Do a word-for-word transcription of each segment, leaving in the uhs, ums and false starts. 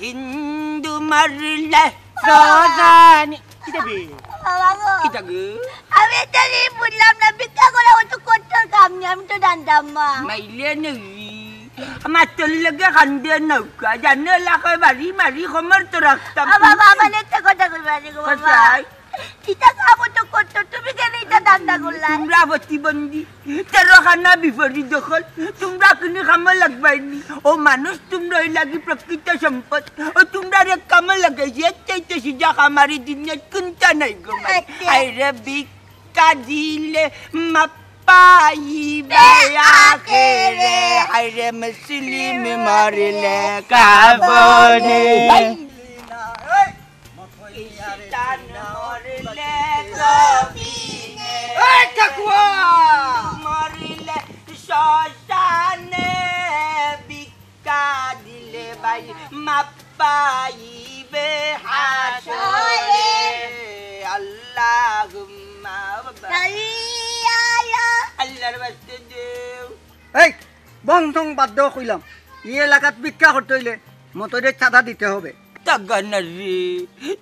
হিন্দু মারিলে সোজানি। কিতা বে? বাবা গো। কিতা গো? আমি তো এই বুঝলাম না, ভিক্ষা করা অত কঠোর কাম নি, আমি তো জানতাম না। মাইলে নেই। আমার তোর লগে কান্দে নৌকা, জানো এলাকায় বাড়ি মারি খমর তো রাখতাম। আ, বাবা, আমার একটা কথা কইবা নি গো, বাবা। কোথায়? কিতা কাম অত কঠোর, তুমি কেনে ইতা ধান্দা করলা? তোমরা প্রতিবন্ধী, তেরোখানা বিপরীত দখল, তোমরা কুনু কামো লাগবায় নি। ও মানুষ তোমরা অউ লাগি প্রকৃত সম্পদ, ও তোমরার এক কামো লাগাইছি, এর চাইতে সিধা কাম আর ই দুনিয়াত কুনটা নাই গো মাই। আচ্ছা। হায়রে ভিক্ষা দিলে মাপ পাইবে আখেরে, হায়রে মুসলিম মরিলে কাফনে। খ্রিস্টান মরিলে কফিনে। এই কাকুয়া! মরিলে শ্মশানে, ভিক্ষা দিলে ভাই মাপ পাইবে হাশরে। আল্লাহুম্মা বাবা। আল্লাহর ওয়াস্তে দেও। এই, বং সং বাদ দেও কইলাম। ই এলাকাত ভিক্ষা করতে অইলে মতরে চাঁদা দিতে হবে। টাকা না রে,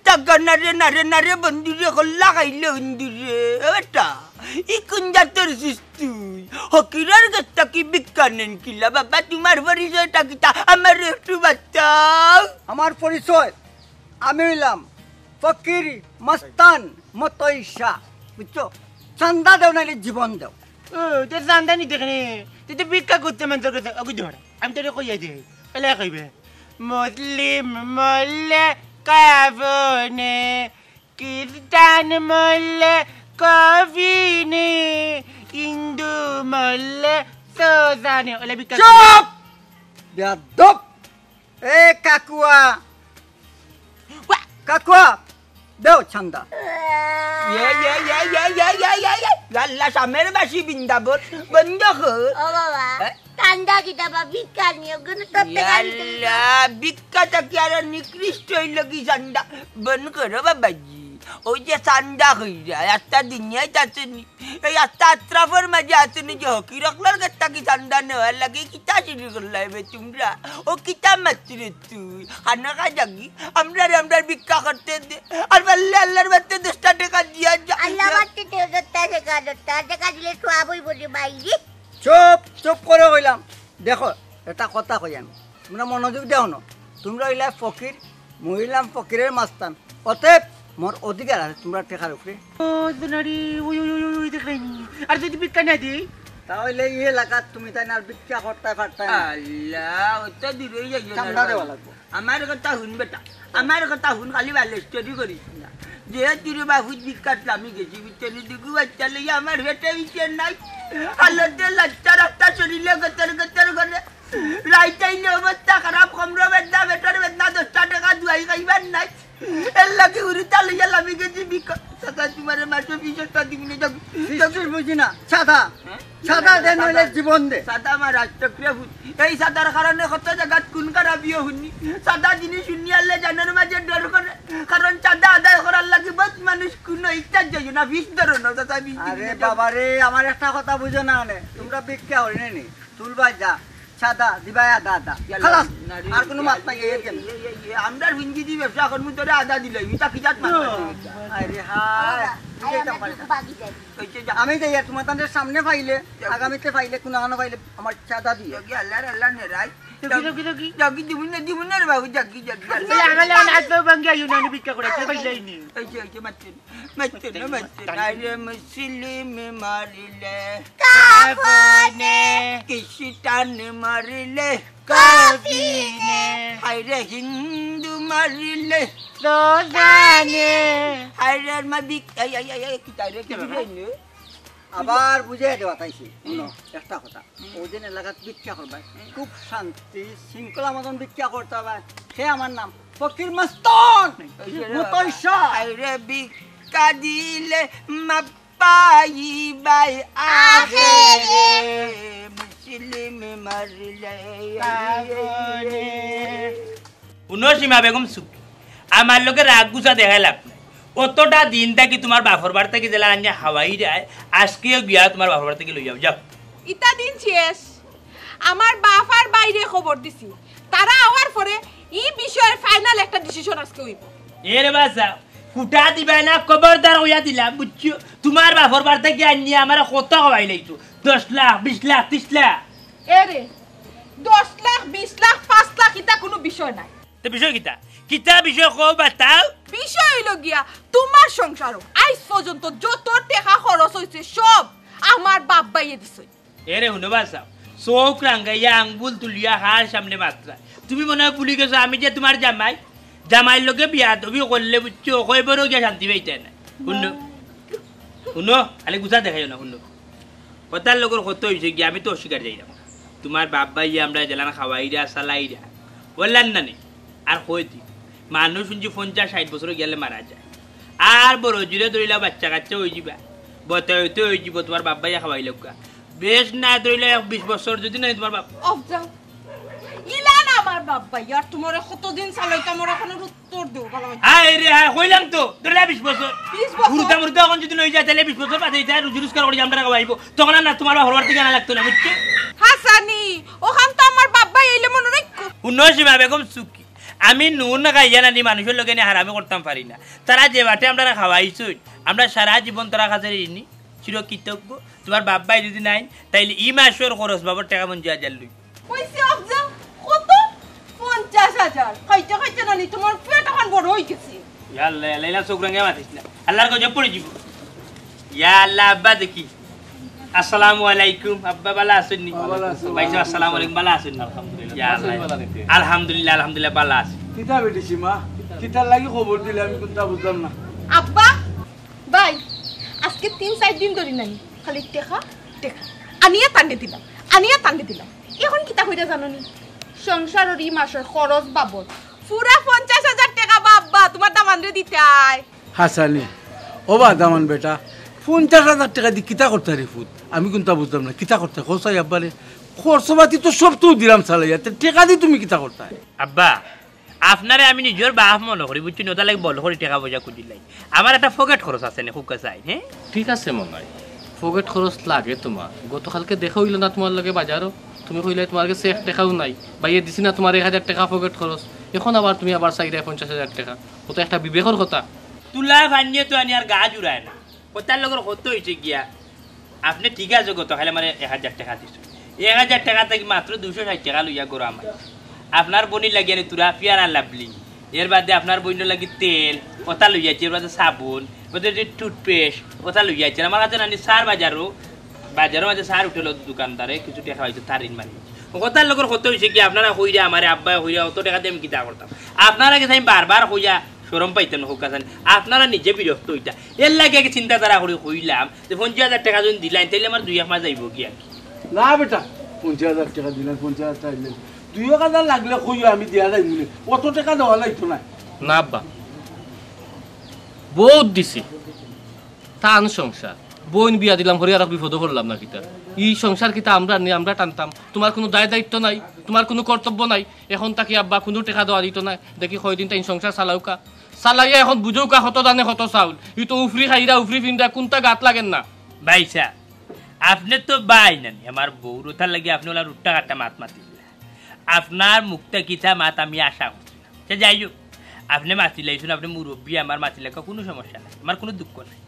টাকা না রে, না রে, না রে, বন্ধু রে, কল্লা খাইলে বন্ধু রে। এ বেটা, ই কুন জাতর সুস তুই? ফকিরর গেছ থাকি ভিক্ষা নেন কিলা? বাবা, তুমার পরিচয়টা কিতা? আমারে একটু বাতাও। আমার পরিচয়, আমি অইলাম ফকির, মাস্তান, মতইশা, বুঝছো? চান্দা দেও নাইলে জীবন দেও। ও, তে চান্দা নিতে কেনে? তুই তো ভিক্ষা করতে মন তোর কাছে, ওকে ধর। আমি তোরে কইয়া দেই, এলা কইবে। মুসলিম মরলে কাফনে, খ্রিস্টান মরলে কফিনে, হিন্দু মরলে শ্মশানে। ওলা ভিক্ষা চুপ! বেয়াদব! এ কাকুয়া! ওয়া! কাকুয়া! দেও চান্দা। ইয়ে, ইয়ে, ইয়ে। আল্লাহ, সামের বাসি বৃন্দাবন। বন্ধ কর। ও বাবা, হ্যাঁ? চান্দা কিতা বা ভিক্ষা নিও, কোনো তো ইয়া টেকা নিতে আল্লাহ, ভিক্ষা থাকি আরো নিকৃষ্ট অইলো গি চান্দা। বন্ধ করো বাবাজি। ওই যে চান্দা কইরা, একটা দুনিয়াত আছেনি। এই আস্তা আত্রাফর মাঝে আছেনি যে ফকির অকলর গেছ থাকি চান্দা নেওয়ার লাগি কিতা শুরু করলায় বে তুমরা? ও কিতা মাতরে তুই? খানা খা যাগি, আমরারে আমরার ভিক্ষা করতে দে। আর পারলে আল্লার বাস্তে দশটা টেকা দিয়া যা। আল্লার বাস্তে দে, দশটা টেকা, দশটা টেকা দিলে সওয়াব অইবো রে ভাই রে। চুপ, চুপ করো কইলাম। দেখো, একটা কথা কই আমি, তুমরা মনোযোগ দেও না। তুমরা অইলায় ফকির, মুই অইলাম ফকিরর মাস্তান, অতএব মোর অধিকার আছে তুমরার টেকার উপরে। ও সোনারি, ওই, ওই, ওই, ওই, ওই, দেখরায়নি। আর যদি ভিক্ষা না দেই? তা অইলে ই এলাকাত তুমি তাইন আর ভিক্ষা করতায় পারতায় না। আল্লাহ, অত দূরে যাইও না চান্দা রে দেওয়া বাবা। লাগবো। আমার কথা হুন বেটা, আমার কথা হুন, খালি বালেশ্বরি করিস না। যে তুই রে বাবুত ভিক্ষাত লামি গেছি, বুঝছনি, দুগু বাচ্চা লইয়া আমার পেটে পিছে নাই। হালতে লাচ্চা রাস্তা শরীরে গতর গতর করে। রাইতাইন অবস্থা খারাপ, কমরো বেদনা, পেটর বেদনা, দশটা টেকা দুয়াই খাইবার নাই। এর লাগি হুরুতা লইয়া লামি গেছি ভিক্ষা। চাচা, তুমারে মাসে বিশ টেকা দিমুনে, যাও। বিশ বুঝি না, চান্দা। হ্যাঁ? চান্দা দে, নইলে জীবন দে। চান্দা আমার রাজচক্রে ভূত। এই চান্দার কারণে কত জাগাত খুন খারাপিও হুনি। চান্দা জিনিস হুনি আরলে জানর মাঝে ডর করে। কারণ চান্দা আদায় করার লাগি বউত মানুষ খুন অয়। ইতা যাইও না, বিষ ধরো না, চাচা, বিষ আরে দিমুনে, যাও। বাবা রে, আমার একটা কথা বুঝো না নে। তুমরা ভিক্ষা করি নি? তুলবায় যা, চান্দা দিবায় আধা আধা। ইয়াল্লা, খালাস, নারী, আর কোনো মাত নাই, এর কেন? ইয়ে, ইয়ে, ইয়ে, আমরার হিন্দি দি ব্যবসা করমু, তোরে আধা দিলে, ইটা কি জাত মাত? আরে হায়, বুঝাইতাম পারি না। বাগি যাই। ওই যে যা-, আমি যাই আর তোমার তাদের সামনে পাইলে, যাও। আগামীতে পাইলে, কোনো আনো পাইলে, আমার চান্দা দিয়ে। যাও, আল্লাহর আল্লাহ নেরাই। যাও, যাও, যাও, যাও। যাও, দিমুনে, দিমুনে রে বাবু, যাও, যাও, যাও। বলে, আমার লাগি আজ তো ভাঙ্গি আইও না, আমি ভিক্ষা করে, কেউ পাইলাই নি। এই যে, এই যে, মাতছে। মাততো না, মাততো না। আরে মুসলিম মারিলে কাফনে। খ্রিস্টান মারিলে কাফনে। হায়রে হিন্দু মারিলে শ্মশানে। হায়রে মা বিক-, এই, এই, এই, এই, কিতা রে, কিতা রে? আবার বুঝাই দেওয়া তাইছি। হুনো, একটা কথা। ওদিন এলাকাত ভিক্ষা করবায়, খুব শান্তি শৃঙ্খলা মতন ভিক্ষা করতে হবে। সে আমার নাম ফকির মাস্তান, মতইশা। আরে ভিক্ষা দিলে মাপ পাইবায় আখেরে, মুসলিম মারিলে কাফনে। হুনো সীমা বেগম সুখী, আমার লগে রাগ গুছা দেখাই লাভ নাই। অতটা দিন থাকি তোমার বাপর বাড়ি থাকি যেলা আনিয়া হাওয়াই যায়, আজকেও গিয়া তোমার বাপর বাড়ি থাকি লই যাও, যাও। ইতা দিন শেষ। আমার বাপ আর বাইরে খবর দিছি, তারা আওয়ার পরে ই বিষয়ে ডিসিশন আজকে অইবো। এরে বাসা, ফুটা দিবায় না, খবরদার কইয়া দিলাম, বুঝছো? তুমার বাপর বাড়ি থাকি আনিয়া আমারে কত খাওয়াইলাইছো, দশ লাখ, বিশ লাখ, ত্রিশ লাখ। এরে, দশ লাখ, বিশ লাখ, পাঁচ লাখ, ইতা কুনু বিষয় নায়। তে বিষয় কিতা? কিতা বিষয় কও বা তাও? বিষয় অইলো গিয়া, তুমার সংসারো আইজ পর্যন্ত যত টেকা খরচ অইছে সব আমার বাপ ভাইয়ে দিছে। এরে হুনো বাসাও, চউখ রাঙ্গাইয়া আঙ্গুল তুলিয়া কার সামনে মাতরায়? তুমি মনে অয় ভুলি গেছো আমি যে তুমার জামাই? জামাইর লগে বিয়াদবি করলে বুঝছো, কয়বরও গিয়া শান্তি পাইতায় নায়। হুনো, হুনো, খালি গুছা দেখাইও না, হুনো। কথার লগর কত অইছে গিয়া, আমি তো অস্বীকার যাইরাম না। তুমার বাপ ভাইয়ে আমরারে যেলান খাওয়াইরা, চালাইরা, অলান নানি? আর কই দি, মানুষ হুনছি পঞ্চাশ ষাইট বছর গেলে মারা যায়। আর বড় জুরে ধরিলা বাচ্চা কাচ্চা অইযিবা, বতায়তে অইযিবো, তুমার বাপ ভাইয়ে খাওয়াইলাউক্কা। বেশ না ধরিলা এক বিশ বছর, যদি নায় তুমার বাপ অফ যাও। ইলান আমার বাপ ভাই, আর তুমারে কতদিন চালাইতাম, ওরা কোনো উত্তর দেও, ভালো হয়। হায় রে হায়, কইলাম তো, ধরিলা বিশ বছর। বিশ বছর? হুরুতা মুরুতা অখন যদি লই যায়, তাইলে বিশ বছর বাদে ইতা রুজি রোজগার করি আমরারে খাওয়াইবো। তখন আর না তুমার বাপর বাড়ি থাকি আনা লাগতো না, বুঝছো? হাসানি, অখান তো আমার বাপ ভাই আইলে মনো রাখবো। হুনো সীমা বেগম সুখী, আমি নুন খাইয়া নানি মানুষর লগে নি হারামি করতাম পারি না। তারা যে বাটে আমরারে খাওয়াইছইন, আমরা সারা জীবন তারার কাছে ঋণী, চিরকৃতজ্ঞ। তুমার বাপ ভাই যদি নাইন, তাইলে ই মাসর খরচ বাবদ টেকা পঞ্চাশ হাজার লই। কইছি অফ যাও, কত? পঞ্চাশ হাজার। খাইতে খাইতে নানি তুমার পেট অখন বড় অই গেছে। ইয়া আল্লাহ, ইয়া আল্লাহ, ইলা চউখ রাঙ্গাইয়া মাতিস না। আল্লার গজব পড়ি যিবো। ইয়া আল্লাহ, আব্বা দেখি। আসসালামু আলাইকুম, আব্বা ভালা আছইন নি? ওয়ালাইকুম আসসালাম। ভাই সাহেব, আসসালামু আলাইকুম, ভালা আছইন নি? আলহামদুলিল্লাহ। ইয়া আল্লাহ। ভালা আছি। আলহামদুলিল্লাহ, আলহামদুলিল্লাহ, ভালা আছি। কিতা বেটি সীমা, কিতার লাগি খবর দিলে আমি কুন্তা বুঝলাম না। আব্বা, আজকে তিন চাইর দিন ধরি নানি খালি টেকা, টেকা। আনিয়া তানরে দিলাম, আনিয়া তানরে দিলাম। অখন কিতা কইরা জানো নি? সংসারর ই মাসর খরচ বাবদ পুরা পঞ্চাশ হাজার টেকা বা আব্বা, তুমার দামানরে দিতায়। হাসানি, ও বা দামান বেটা, পঞ্চাশ হাজার টেকা দি কিতা করতায় রে ফুত? আমি কুন্তা বুঝলাম না, কিতা করতায়? কও চাই আব্বারে, খরচপাতি তো সব তো দিলাম চালাইয়া, তে টেকা দি তুমি কিতা করতায়? আব্বা, আপনারে আমি নিজর বাপ মনো করি, বুঝছইন নি? অতার লাগি বল করি টেকা পয়সা খুজিলাই। আমার একটা পকেট খরচ আছে নি, খুকা চাই, হে? ঠিক আছে মনাই, পকেট খরচ লাগে তুমার। গতকালকে দেখা অইলো না তুমার লগে বাজারো, তুমি কইলায় তুমার গেছে এক টেকাও নাই, ভাইয়ে দিছে না তুমার এক হাজার টেকা পকেট খরচ, অখন আবার তুমি আবার চাইরায় পঞ্চাশ হাজার টেকা। অতো একটা বিবেকর কথা। তুলা পানিয়ে তো আনি আর গা জুড়ায় না। কথার লগর কথা অইছে গিয়া, আপনে ঠিক আছে, গতকাইল আমারে এক হাজার টেকা দিছইন। এক হাজার টেকা থাকি মাত্র দুইশো ষাইট টেকা লইয়া গরু আমার। আপনার বইনর লাগি আনি তুরা পিয়ারা লাভলি, এর বাদে আপনার বইনর লাগি তেল, অতা লইয়া আইছি, এর বাদে সাবুন, বাদে যে টুথপেস্ট, অতা লইয়া আইছি। আমার কাছে নানি সার বাজারো, বাজারর মাঝে সার উঠেলো দোকানদারে, কিছু টেকা অইতো তার ঋণ মানি। কথার লগর কথা অইছে কি, আপনারা কইরা আমারে আব্বায় কইরা অত টেকা দি আমি কিতা করতাম? আপনারার গেছে আমি বারবার কইয়া শরম পাইতাম না, কউক্কা চাইন। আপনারা নিজে বিরক্ত অইতা। এর লাগি আগে চিন্তাধারা করি কইলাম যে পঞ্চাশ হাজার টেকা যদি দিলাইন, তাইলে আমার দুই এক মাস যাইবো কি আর কি। না বেটা, পঞ্চাশ হাজার টেকা দিলাইন, পঞ্চাশ হাজার টেকা দিলাইন, দুই এক হাজার লাগলে কইও, আমি দিয়া যাইমুনে। অত টেকা দেওয়া লাগতো না। না আব্বা, বউত দিছি, তান সংসার। বইন বিয়া দিলাম, হরি আর এক বিপদো পড়লাম না কিতা? ই সংসার কিতা আমরার নি, আমরা টানতাম? তুমার কুনু দায় দায়িত্ব নাই, তুমার কুনু কর্তব্য নাই। অখন থাকি আব্বা কুনু টেকা দেওয়া দিতো নায়। দেখি কয়দিন তাইন সংসার চালাউক্কা, চালাইয়া অখন বুঝউক্কা কত ধানে কত চাউল। ই তো উফরি খাইরা উফরি ফিনরা, কুনটা গাত লাগের না। ভাইসাব, আপনে তো ভাই নানি আমার বউর, অতার লাগি আপনে অলা রুট্টা কাট্টা মাত মাতিলা। আপনার মুখ থাকি ইতা মাত আমি আশা করছি না। সে যাই হউক, আপনে মাতিলাইছইন, আপনে মুরব্বি, আমার মাতিলাউক্কা কুনু সমস্যা নাই, আমার কুনু দুঃখ নাই।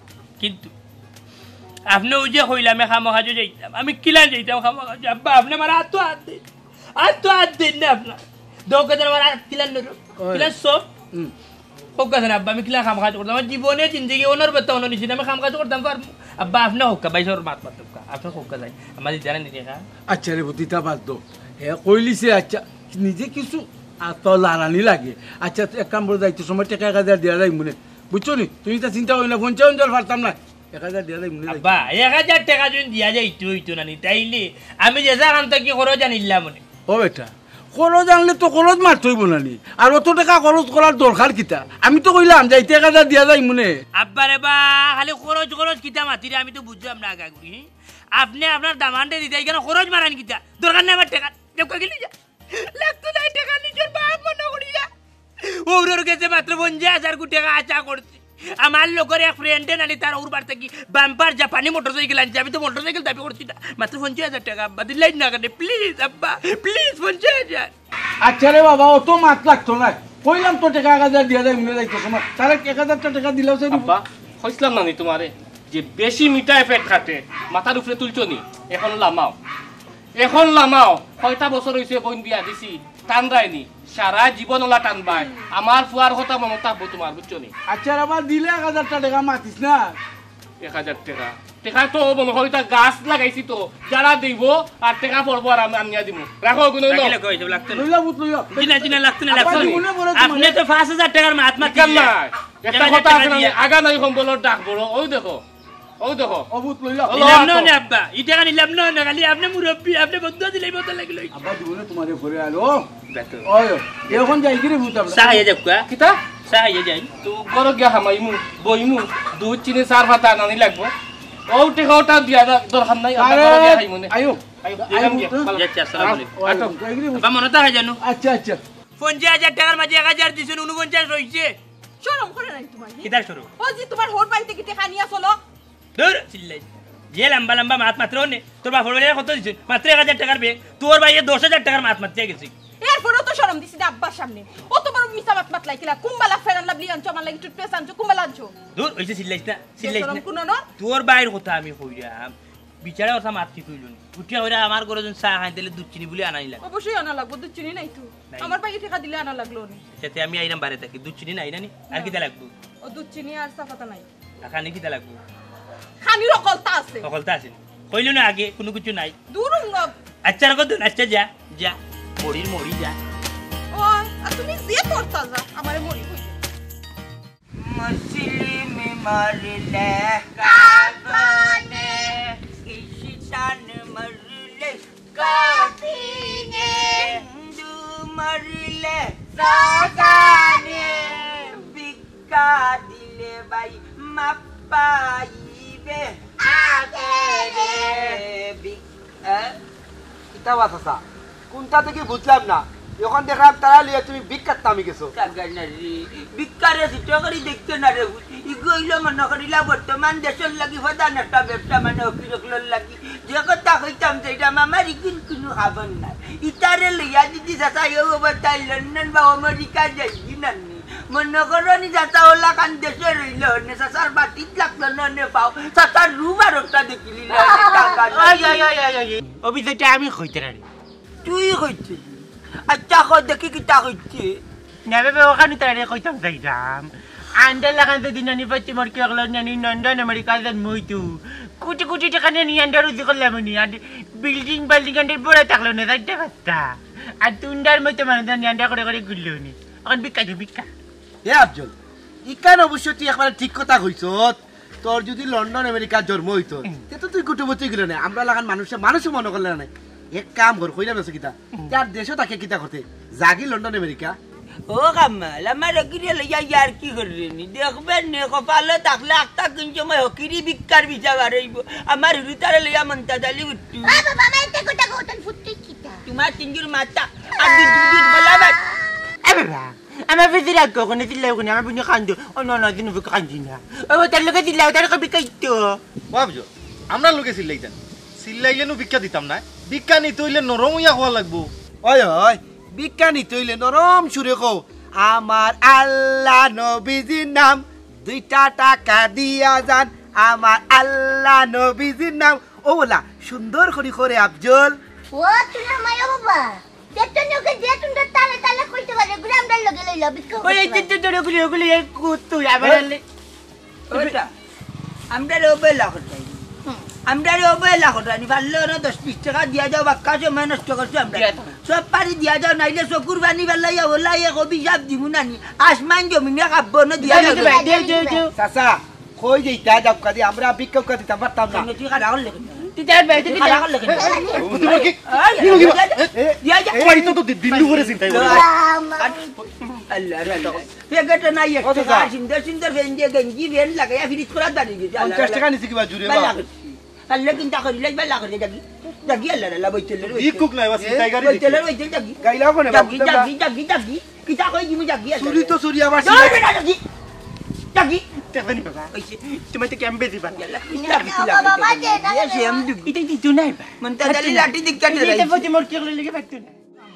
কিন্তু আপনে অউ যে কইলা আমি কামো কাজো যাইতাম, আমি কিলান যাইতাম কামো কাজো? আব্বা, আপনে আমার আতো আত দেইন, আতো আত দেইন না আপনার। দোকানদার আমার আত কিলান নরম, ওই। কিলান সব। হুম। কউক্কা চাইন আব্বা, আমি কিলা কাম কাজ করতাম? আমার জীবনে জিন্দেগি অনর বেটা অনো নিছি না, আমি কাম কাজ করতাম পারমু? আব্বা, আপনে কউক্কা, ভাইসাবর মাত মাতউক্কা, আপনে কউক্কা চাইন, আমার দিতা নানি টেকা? আচ্ছা রে পুত, ইতা বাদ দেও। হে কইলিছে, আচ্ছা, নিজে কিছু আতো লাড়ানি লাগে। আচ্ছা, এক কাম করো, যাইতে সময় টেকা এক হাজার দিয়া যাইমুনে, বুঝছো নি? তুমি ইতা চিন্তা করিও না, পঞ্চাশ হাজার পারতাম না, এক হাজার দিয়া যাইমুনে। আব্বা, এক হাজার টেকা যদি দিয়া যাইতে অইতো নানি, তাইলে আমি যে জাগান থাকি খরচ আনিলাম অনে। ও বেটা, খরচ আনলে তো খরচ মারতে অইবো নানি। আর অত টেকা খরচ করার দরকার কিতা? আমি তো কইলাম, যাইতে এক হাজার দিয়া যাইমুনে। আব্বা রে বা, খালি খরচ খরচ কিতা মাতিরে, আমি তো বুঝলাম না আগাগুড়ি। হে? আপনে আপনার দামানরে দিতা, ইখানো খরচ মারাইন কিতা? দরকার নাই আমার টেকা, দেউক্কা গেলি যা। লাগতো নায় টেকা, নিজর বাপ মনো করিয়া। অউরর গেছে মাত্র পঞ্চাশ হাজার টেকা আশা করছি। আমার লগর এক ফ্রেন্ডে নানি তার অউর বাড়ি থাকি বাম্পার জাপানি মোটরসাইকেল আনছে। আমি তো মোটরসাইকেল দাবি করছি না, মাত্র পঞ্চাশ হাজার টেকা। আব্বা, দিলাইন না কেনে? প্লিজ আব্বা, প্লিজ, পঞ্চাশ হাজার। আচ্ছা রে বাবা, অত মাত লাগতো নায়। কইলাম তো টেকা এক হাজার দিয়া যাই, মনে যাইতো তোমার। তারে এক হাজারটা টেকা দিলাও, সে আব্বা, কইছিলাম না নি তোমারে যে বেশি মিঠায় পেট কাটে, মাথার উপরে তুলছো নি? এখন লামাও, এখন লামাও। কয়টা বছর অইছে বইন বিয়া দিছি, টানরায় নি, সারা জীবন ওলা টানবায়। আমার ফুয়ার কথা মনো থাকবো তোমার, বুঝছো নি? আচ্ছা রে বাবা, দিলে এক হাজারটা টেকা মাতিস না। এক হাজার টেকা, টেকা তো মনো হয় তা গাছ লাগাইছি তো, যারা দিব আর টেকা পড়বো আর আমি আনিয়া দিব। রাখো, ওগুলো লও। রাখিলে কই, সব লাগতো না। লইলা বুত লইলা। জি না, জি না, লাগতো না, আব্বা লাগতো না। জীবনে বড় আপনি তো পাঁচ হাজার টেকার মাত মাতি দিলেন। না, একটা কথা আছে না, দিয়া। আগা নাই কম্বলর ডাক বড়, ওই দেখো, ওই দেখো। ও বুত লইলা। ও নিলাম না তো। নে আব্বা, ই টেকা নিলাম না, না খালি আপনি মুরব্বি, আপনি বন্ধ দিলেই মতো লাগলো। আব্বা জীবনে তোমারে ঘরে আলো। বেতন। ওই, এখন যাই কি রে বুত আমরা? চা খাইয়া যাও, কুয়া। কিতা? চা খাইয়া যাই। তো ঘরো গিয়া হামাইমু, বইমু, দুধ চিনি চার পাতা আনানি লাগবো। ও টেকা ওটা দিয়া দা-, দরকার নাই, আমরা আরে, ঘরো গিয়া খাইমু নে। আইও। আইও, আইও, দিলাম গিয়া, বুত। ভালো। আচ্ছা, আসসালামু আলাইকুম। আটো। যাই কি রে বুত? আব্বা মনে থাকে জানো? আচ্ছা, আচ্ছা। পঞ্চাশ হাজার টেকার মাঝে এক হাজার দিছেন, ঊনপঞ্চাশ রইছে। শরম করে নাই তোমার, নি? কিতার শরম? ও যে তোমার হোর বাড়িতে কি টেকা নিয়া চলো? দূর, চিল্লাই। যে লম্বা লম্বা মাত মাত্র নে, তোর বাপর বাড়ি কত দিছইন? মাত্র এক হাজার টেকার ব্যাগ, তোর ভাইয়ে দশ হাজার টেকার মাত মাতিয়া গেছে। এরপরেও তো শরম দিছি না আব্বার সামনে। ও তোমার মিছা মাত মাতলাই কিলা? কুম্বালা ফেরান লাভলি আনছো, আমার লাগি টুথপেস্ট আনছো, কুম্বালা আনছো। দূর, ওই যে চিল্লাইস না, চিল্লাইস না। শরম কোনো না? তোর ভাইর কথা আমি কইরাম, বিচারে কথা মাত ঠিক হইল নি। উঠিয়া কইরা আমার ঘরে যখন চা খাই, তাহলে দুধ চিনি বলে আনাই লাগে। অবশ্যই আনা লাগবো, দুধ চিনি নাই তো। নাই। আমার ভাইয়ে টেকা দিলে আনা লাগলো নি। যাতে আমি আইরাম বারে থাকি, দুধ চিনি নাই না নি? আর না। কিতা লাগবো? ও দুধ চিনি আর চা পাতা নাই। আর খানি কিতা লাগবো? খানির হকলতা আছে। হকলতা আছে নি? কইলো না আগে, কোনো কিছু নাই। দূর হুঙ্গা। আচ্ছা, রাখো তো, আচ্ছা, যা, যা। মরির মরি যা। ও, আর তুমি যে তোর তাজা, আমারে মরি কইলে। মুসলিম মরলে কাফনে, খ্রিস্টান মরলে কাফিনে, হিন্দু মরলে শ্মশানে, ভিক্ষা দিলে ভাই মাপ পাইবে আখেরে। ভিক-, এ? কিতা বা চাচা? কোনটা থেকে বুঝলাম না। এখন দেখলাম তারা লইয়া তুমি ভিক্ষাত নামি গেছো। কাকা না রে, ভিক্ষারে চিত্র করি দেখতে না রে। ইগু হইল মনে করিলা বর্তমান দেশর লাগি প্রধান একটা ব্যবসা, মানে হকির হকলর লাগি। যে কথা কইতাম চাইরাম, আমার ইগুন কুনু খবর নাই। ইতারে লইয়া যদি চাচা এই অবস্থায় লন্ডন বা আমেরিকা যাইগি না নি? মনে করো নি চাচা ওলা খান দেশে রইল নে, চাচার বাটিত লাগলো না নে পাও, চাচার রুম আর ওটা দেখিলি না নে, টাকা নাই। ওই, ওই, ওই, ওই, ওই, ওই। অভিযোগটা আমি কইতে পারি। তুই কইতে? আচ্ছা, কই দেখি কিতা কইতে? না বাবা, ওখানে তারে কইতাম চাইরাম। আন্ডার লাগান যদি নানি পাচ্ছি মোর কি হলো নানি লন্ডন আমেরিকা জন্ম হইতো। কোটি কোটি টাকা নিয়ে নিয়ে আন্ডার উজি করলাম উনি। আর বিল্ডিং বিল্ডিং আন্ডার পড়ে থাকলো না, চারটা পাঁচটা। আর তুন্ডার মতো মানুষ নিয়ে আন্ডার করে করে ঘুরলো উনি। এখন ভিক্ষা দে, ভিক্ষা। এ আফজল, ইখান অবশ্য তুই একবারে ঠিক কথা কইছত। তোর যদি লন্ডন আমেরিকা জন্ম হইতো, হুম। তে তো তুই কুটুমতি গেল না। আমরা লাগান মানুষে মানুষে মনে করলে না। এক কাম কর, কইলাম আছে কিতা? হুম। তার দেশও তাকে কিতা করতে? যাগি লন্ডন আমেরিকা। ও কামাল, আমার হকিরে লইয়া ইয়ার কি করবে নি? দেখবেন নে, কপালো থাকলে আখতা কোন সময় হকিরি ভিক্ষার বিচা বারইব। আমার হুরুতারে লইয়া মন্তাজ আলী উঠ্টু। ও বাবা, আমার একটা কথা কও, তোর ফুটতে কিতা? তোমার তিনজুর মাথা, আর দুই দুই দুই বলা ভাই। এ বাবা, আমার বেশি রাগ কখনো চিল্লাই ওখানে, আমার বুঝে কান্দো। ও না, না, দিন বুকে কান্দি না। ও তার লোকে চিল্লাও, তার কবি কাইতো। বাবজো, আমরা লোকে চিল্লাই যান। চিল্লাইলে নু ভিক্ষা দিতাম না। ভিক্ষা নিতে হইলে নরম হইয়া হওয়া লাগবো। ওই, ওই, ভিক্ষা নিতে হইলে নরম সুরে কও, "আমার আল্লাহ নবীজির নাম, দুইটা টাকা দিয়া যান, আমার আল্লাহ নবীজির নাম।" ও বলা, সুন্দর করি করে আফজল। ও, তুমি আমার বাবা। দেখতো নি ওকে যে সুন্দর তালে তালে কইতে পারে, ঘুরে আমরা লগে লইলা, ভিক্ষা ওই, এই করতে যে পারে। তোর ওগুলি, ওগুলি, এই কুত্তু, আবার এ? আনলে। ওটা, আমরারে অবহেলা করতায় নি। হুম। আমরারে অবহেলা করতায় নি। পারলে ওরা দশ বিশ টাকা দিয়া যাও, বাক্কা সময় নষ্ট করছো আমরা। দিয়া দাও। সব পারি দিয়া যাও, নাইলে চকুর পানি বাল্লাইয়া ওলাই এক অভিশাপ দিমু নানি। আসমান জমিনে কাঁপবো না, দিয়া দিও, যাও। দিও, দিও, দিও। চাচা, কই যে ইতা যাও কাদি, আমরা ভিক্ষা উক্ষা দিতাম পারতাম না। তুমি তুই খাড়া করলে কেন? তুই যার বাড়িতে তুই খাড়া যা। করলে কেন? এ, এ, বুঝতে পারো কি? এই, কি লোক ইবা? এই, এ, এ, এই, এ, এই, তো, তো দিন, দিন করে চিন্তাই করে। আল্লাহ, আল্লাহ, আল্লাহ। প্যাকেটে নাই একটা, কত যা? সুন্দর সুন্দর ফেন দিয়ে গেঞ্জি, ফেন লাগাইয়া ফ্রিজ করার দাঁড়িয়ে গেছে। আল্লাহ, পঞ্চাশ আল্লাহ। টাকা নিছি কিবা জুরে ভাই বা? লাগাইছি। আল্লাহ কিন্তু করি, লাই ভাই, লাগাইছি, দেখি। দেখি, আল্লাহ, আল্লাহ, বই তেলের ওই ভিক্ষুক নাই, বাস এ? টাইগারই বই দেখি। তেলের ওই তেল দেখি। গাইলাও কোনে দেখি, বাবু? দেখি, দেখি, দেখি। কিতা কই দিমু দেখি, আল্লাহ। চুরি তো চুরি আবার। দৌড় বেটা দেখি। দেখি। দেখবেন বাবা। ওই যে, তোমার তো ক্যাম্পে দিবা। আল্লাহ, কিতা দেখি, বাবা, লাগাইছি। বাবা, দে, দে, এ, সে দে। আমি দেখি। এটা কিন্তু নাই বা। মন তো আচ্ছা, জানি না। লাঠি দেখি, এই যে, এটা দেখি। প্রতি মোর কি হলো, লেগে থাকতো না।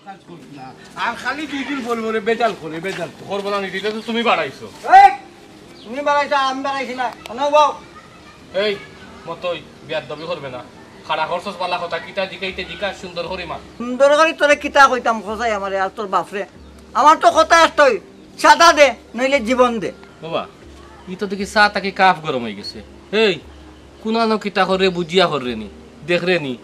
আর খালি দুই দিন পর পরে বেজাল করে, বেজাল। করবো না নি, এটা তো তুমি বাড়াইছো। এই, তুমি বাড়াইছো, আমি বাড়াইছি না। শোনো বাবু, এই মতই, বিয়াদবি করবে না। খাড়া খরচস বালা কথা, কিতা জিকাইতে জিকা, সুন্দর করি মা। সুন্দর করি তোরে কিতা কইতাম, খোঁজাই আমারে আর তোর বাপরে। আমার তো কথা একটাই, চাঁদা দে, নইলে জীবন দে। বাবা, ই তো দেখি চা থাকি কাপ গরম হয়ে গেছে। এই, কুনানো কিতা করে বুঝিয়া করে নি, দেখ রে নি।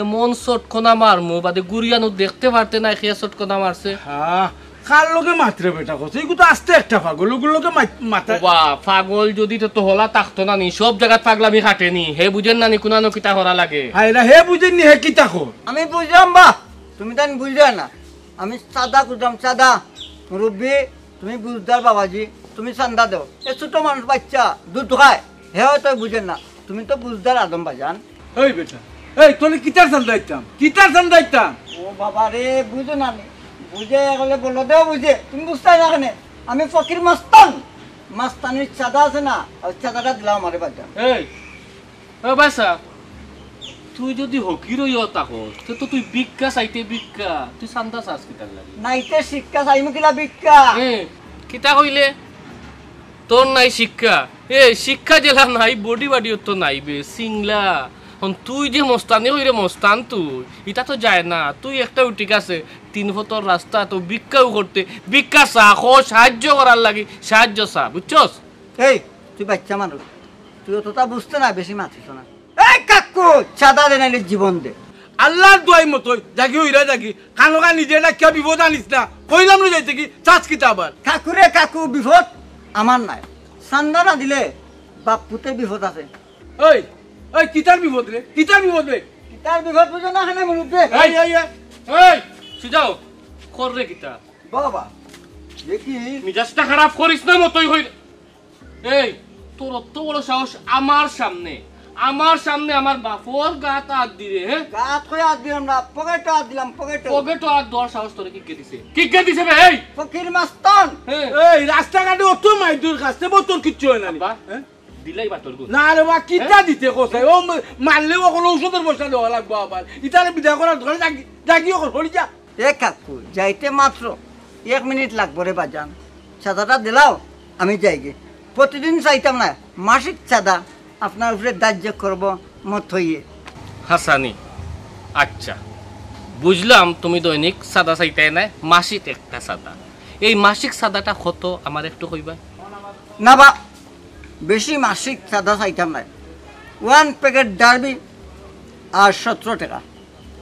এমন চটকনা মারমু, বাদে গুড়িয়ানো দেখতে পারতে না, খেয়ে চটকনা মারছে। হ্যাঁ, কার লগে মাতরে বেটা কস? এইগু তো আস্তে একটা পাগল, ওগুর লগে মাত- মাতা। বাবা, পাগল যদি তো, তো হলা থাকতো না নি, সব জায়গাত পাগলামি খাটে নি। হে বুঝেন না নি, কুনানো কিতা করা লাগে। হায় রে, হে বুঝেন নি, হে কিতা কর? আমি বুঝলাম বা, তুমি তাই বুঝলে না। আমি চাঁদা খুঁজলাম, চাঁদা। মুরব্বী, তুমি বুঝদার বাবাজি, তুমি চান্দা দেও। এ ছোট মানুষ বাচ্চা, দুধ খায়, হে হয়তো বুঝেন না। তুমি তো বুঝদার আদম বাজান। এই বেটা, এই তোরে কিতার চান্দা দিতাম, কিতার চান্দা দিতাম? ও বাবা রে, বুঝো না নি। বুঝে গেলে বলো দেও বুঝে, তুমি বুঝতে না কেনে? আমি ফকির মাস্তান, মাস্তানির চাঁদা আছে না, আর চাঁদাটা দিলাম আমারে বাজান। এই, ও বাসা, তুই যদি হকির হইয়া থাকস, তে তো তুই ভিক্ষা চাইতে ভিক্ষা, তুই চান্দা চাস কিতার লাগি? নাইতে শিক্ষা চাইমু কিলা ভিক্ষা? এ, কিতা কইলে? তোর নাই শিক্ষা? এ, শিক্ষা জেলা নাই, বডি বাডিও তো নাই বে, সিংলা। হন তুই যে মস্তানি হইরে মস্তান তুই, ইটা তো যায় না। তুই একটা ঠিক আছে, তিন ফতর রাস্তা তো ভিক্ষাও করতে, ভিক্ষা চা, খো সাহায্য করার লাগি, সাহায্য চা, বুঝছস? এই, তুই বাচ্চা মানুষ, তুই অতটা বুঝতে না, বেশি মাতিস না। এই কাকু, চাঁদা দে নাইলে জীবন দে। আল্লাহর দোয়াই মতই, জাগি হইরা জাগি, খানোকা নিজে না কিয়া বিপদ আনিস না, কইলাম না যাইতে কি, চাস কিতা আবার? কাকু রে কাকু, বিপদ আমার নাই। চান্দা না দিলে বাপ পুতে বিপদ আছে। ওই, ওই কিতার বিপদ রে, কিতার বিপদ রে? কিতার বিপদ বুঝো না কেনে মুরব্বী? এই, এই, এই, এই, সুজাও, কর রে কিতা? বাবা, দেখি। মিজাজটা খারাপ করিস না মতই হইল। এই, তোর অত বড় সাহস আমার সামনে, আমার সামনে আমার বাপর গাত আত দিরে, হ্যাঁ? গাত কই আত দিলাম না, পকেটো আত দিলাম, পকেটো। পকেটো আত দেওয়ার সাহস তোরে কিকে দিছে? কিকে দিছে বে, এই? ফকির মাস্তান। হ্যাঁ। এই রাস্তাঘাটে অত মাইর দূর কাছে বউ তোর কিচ্ছু হয় না নি। আব্বা, হ্যাঁ? দিলাই বা তোর গুণ। না রে বা, কিতা দিতে কসাই? ও মারলে অকল ঔষধর পয়সা দেওয়া লাগবো আবার। ইতারে বিদায় করার দরকার, জাগি, জাগি অকল, হরি যা। এ কাকু, যাইতে মাত্র এক মিনিট লাগবো রে বাজান। চাঁদাটা দিলাও, আমি যাইগি। প্রতিদিন চাইতাম না, মাসিক চাঁদা আপনার উপরে ধার্য করব মত হইয়ে। হাসানি, আচ্ছা, বুঝলাম তুমি দৈনিক চাঁদা চাইতায় না, মাসিক একটা চাঁদা। এই মাসিক চাঁদাটা কত আমার একটু কইবা? না বা, বেশি মাসিক চাঁদা চাইতাম না। ওয়ান প্যাকেট ডারবি আর সতেরো টাকা।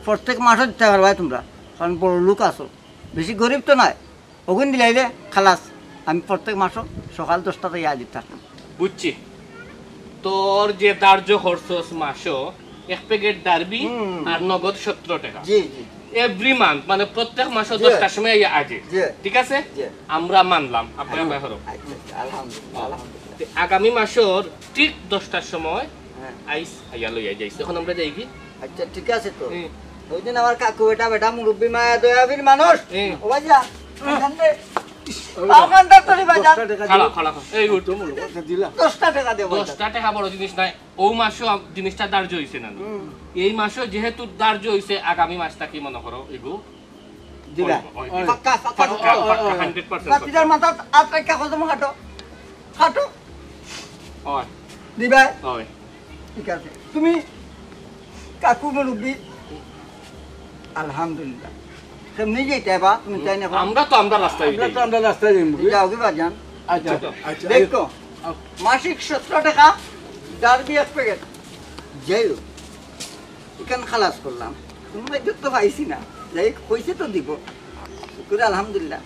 প্রত্যেক মাসে দিতে পারবায় তোমরা, কারণ বড় লোক আছো, বেশি গরিব তো নায়। অগুন দিলাইলে খালাস, আমি প্রত্যেক মাসও সকাল দশটাতে ইয়া দিতে থাকতাম। বুঝছি, তোর যে ধার্য খরচ মাসো এক প্যাকেট ডারবি হুম। আর নগদ সতেরো টাকা। জি, জি। এভরি মান্থ, মানে প্রত্যেক মাসো জি। দশটার সময় আইয়া আজে। জি। ঠিক আছে? জি। আমরা মানলাম, আপনার ব্যাপারও। আচ্ছা, আচ্ছা, আলহামদুলিল্লাহ, আলহামদুলিল্লাহ। তে আগামী মাসর ঠিক দশটার সময় হ্যাঁ। আইস আইয়া লইয়া যাইস। এখন আমরা যাই কি? আচ্ছা, ঠিক আছে তো। হুম। ওই দিন আমার কাকু বেটা, বেটা মুরব্বী মায়া দয়াবির মানুষ। হুম। ও ভাইয়া, এখান দে। পাও কান্দার তরি বাজার। খাড়া, খাড়া, খাড়া। এই উঠ। আচ্ছা, দিলা। দশটা টাকা দেবো। দশটা টাকা বড় জিনিস নাই। ও মাসও আম-, জিনিসটা ধার্য হইছে না। এই মাসও যেহেতু ধার্য হইছে, আগামী মাস থাকি মনে করো এগু দিলা। ওই, ওই, পাক্কা, পাক্কা। পাক্কা, পাক্কা, হান্ড্রেড পার্সেন্ট বাতিদার মাথাত আত রাখা কত মহাটো। খাটো। হয়, দিবা। হয়। ঠিক আছে। তুমি কাকু মুরব্বী। আলহামদুলিল্লাহ। কেমনি যাইতে বা? তুমি তাই না? আমরা তো আমরা রাস্তায় আমরা তো যাই। আমরা রাস্তায় যাইমু। যাও কি বাজান? আচ্ছা, আচ্ছা। দেখো, মাসিক সতেরো টাকা ডারবি এক প্যাকেট। যাই হোক, এখান খালাস করলাম। কোনো একজন তো পাইছি না। যাই হোক, কইছে তো দিব। শুকুর আলহামদুলিল্লাহ।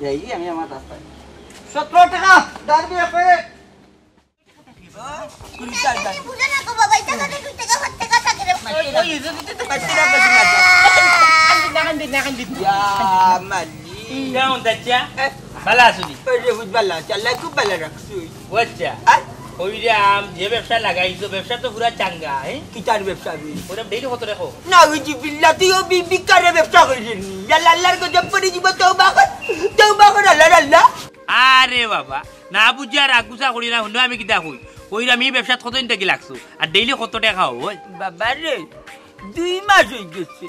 যাই আমি আমার রাস্তায়। সতেরো টাকা ডারবি এক প্যাকেট। বুঝে না গো বাবা, এই টাকাতে দুই টাকা, পাঁচ টাকা থাকে রে। ইয়া মালি। কেমন চাচা? ভালা আছো নি? ওই রে, বুঝ ভালা আছে, আল্লাহ খুব ভালা রাখছে। ও আচ্ছা। আর? ওই রে আম, যে ব্যবসা লাগাইছো, ব্যবসা তো পুরা চাঙ্গা, হ্যাঁ? কিতার ব্যবসা রে? ওরা ডেইলি কত রাখো? না, ওই যে বিল্লাতি ও বি-, বিকারে ব্যবসা করি রে নি। আল্লাহ, আল্লাহর গজব পড়ে দিব, তওবা কর, তওবা কর, আল্লাহ, আল্লাহ। আরে বাবা, না বুঝি আর আগুসা করি না, হুনো আমি কিতা কই। ওই রে আমি ব্যবসাত কতদিন থাকি লাগছো, আর ডেইলি কত টাকা হয়? বাবা রে, দুই মাস অইগেছে,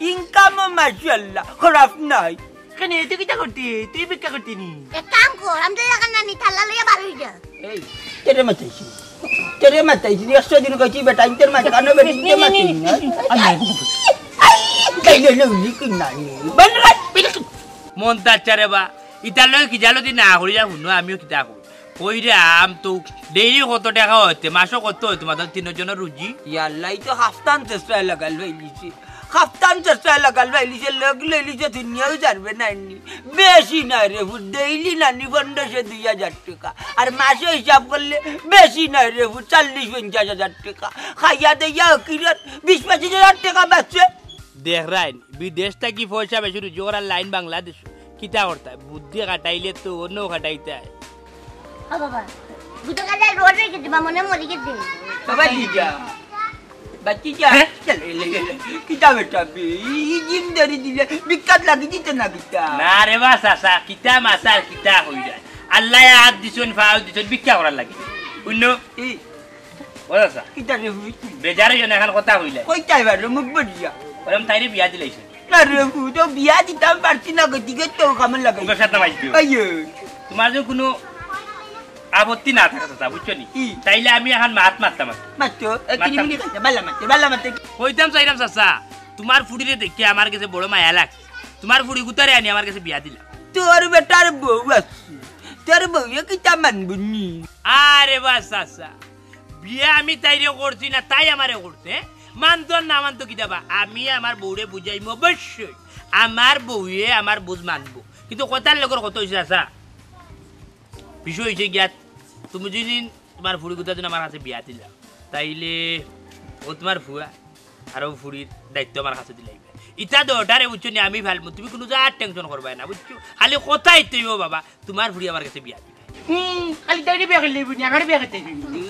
ইনকামও মাশাআল্লাহ খারাপ নায়। কেনে, তুই কিতা করতি? তুই ভিক্ষা করতি নি? এক কাম কর, আমি তো জাগা না নি, তালা লইয়া বার অই যা। এই, তোরে মাতাইছি। তোরে মাতাইছি, একশো দিন কইছি বেটা, ইনতের মাঝে কানো বেটা, ইনতের মাঝে নি, নি, নি। মন তার চারে বা, ইতার লগে কি জালো দি না করিয়া হুনো, আমিও কিতা করি। কইরাম তো, ডেইলি কত টেকা অইতে, মাসো কত অইতে, তোমাদের তিনজনর রুজি? ইয়াল্লা, ই তো হাফতান চেষ্টায় লাগাল পাইলিছি। হাফতান চেষ্টায় লাগাল পাইলিছে, লগ লইলিছে, দুনিয়াও জানবে না নি। বেশি না রে ফুত, ডেইলি নানি পনেরোশো দুই হাজার টেকা। আর মাসে হিসাব করলে বেশি না রে ফুত, চল্লিশ পঞ্চাশ হাজার টেকা। খাইয়া দেইয়া কিরত বিশ পঁচিশ হাজার টেকা বাঁচছে। দেখরাইন, বিদেশ থাকি পয়সা বেশি রুজি করার লাইন বাংলাদেশ। কিতা করতা? বুদ্ধি খাটাইলে তো অন্য খাটাইতা। ও বাবা, গুটো কালে রোড রেখে দিবা, মনে মরি গেছে। বাবা, দিদা। বাচ্চা, হ্যাঁ? চল, এলে, এলে। কিতা বেটা বে? ই জিম ধরি দিলে, বিখ্যাত লাগি দিতে না কিতা? না রে বা, চাচা, কিতা মাছার, কিতা হই যায়? আল্লাহ হাত দিছইন, পাও দিছইন, ভিক্ষা করার লাগি। অন্য? ই। ও চাচা। কিতা রে হুই? বেজার অইও না, এখন কথা হইলে। কইতাই পারো, মুখ বড়িয়া। ওরম তাইরে বিয়া দিলাইছে। না রে ফুত, বিয়া দিতাম পারছি না, গতিকে তো কামে লাগাই। ওকে সাথে মাইজ দিও। আইয়ো। তোমার যদি কোনো আপত্তি না থাকে, চাচা, বুঝছো নি? ই। তাইলে আমি এখন মাত মারতাম আর কি। মারতো, এ, মারতাম। কিনি মিনি খাইতে, বালা মারতে, বালা মারতে। কইতাম চাইরাম, চাচা, তোমার ফুড়িরে দেখে আমার গেছে বড় মায়া লাগছে। তোমার ফুড়ি গুতারে আনি আমার গেছে বিয়া দিলা। তোর বেটার বউ আছে, তোর বউয়ে কিতা মানবো নি? আরে বা চাচা, বিয়া আমি তাইরে করছি না, তাই আমারে করছে, হ্যাঁ? মানতো আর না মানতো কিতা বা? আমি আমার বউরে বুঝাইমু অবশ্যই। আমার বউয়ে আমার বুঝ মানবো। কিন্তু কথার লগর কথা অইছে, চাচা, বিষয় অইছে গিয়া, তুমি যদি তোমার ফুড়ি গুতা যদি আমার কাছে বিয়া দিলা, তাইলে ও তোমার ফুয়া আর ও ফুড়ির দায়িত্ব আমার কাছে দিলাইবা। ইতা দুইটারে বুঝছো নি, আমি ফালমু, তুমি কোনো জাত টেনশন করবায় না, বুঝছো? খালি কথা ইতা অইবো বাবা, তোমার ফুড়ি আমার গেছে বিয়া দিবা। হুম, খালি তাইরে বিয়া করলে অইবো নি, আমারে বিয়া করতে অইবো নি।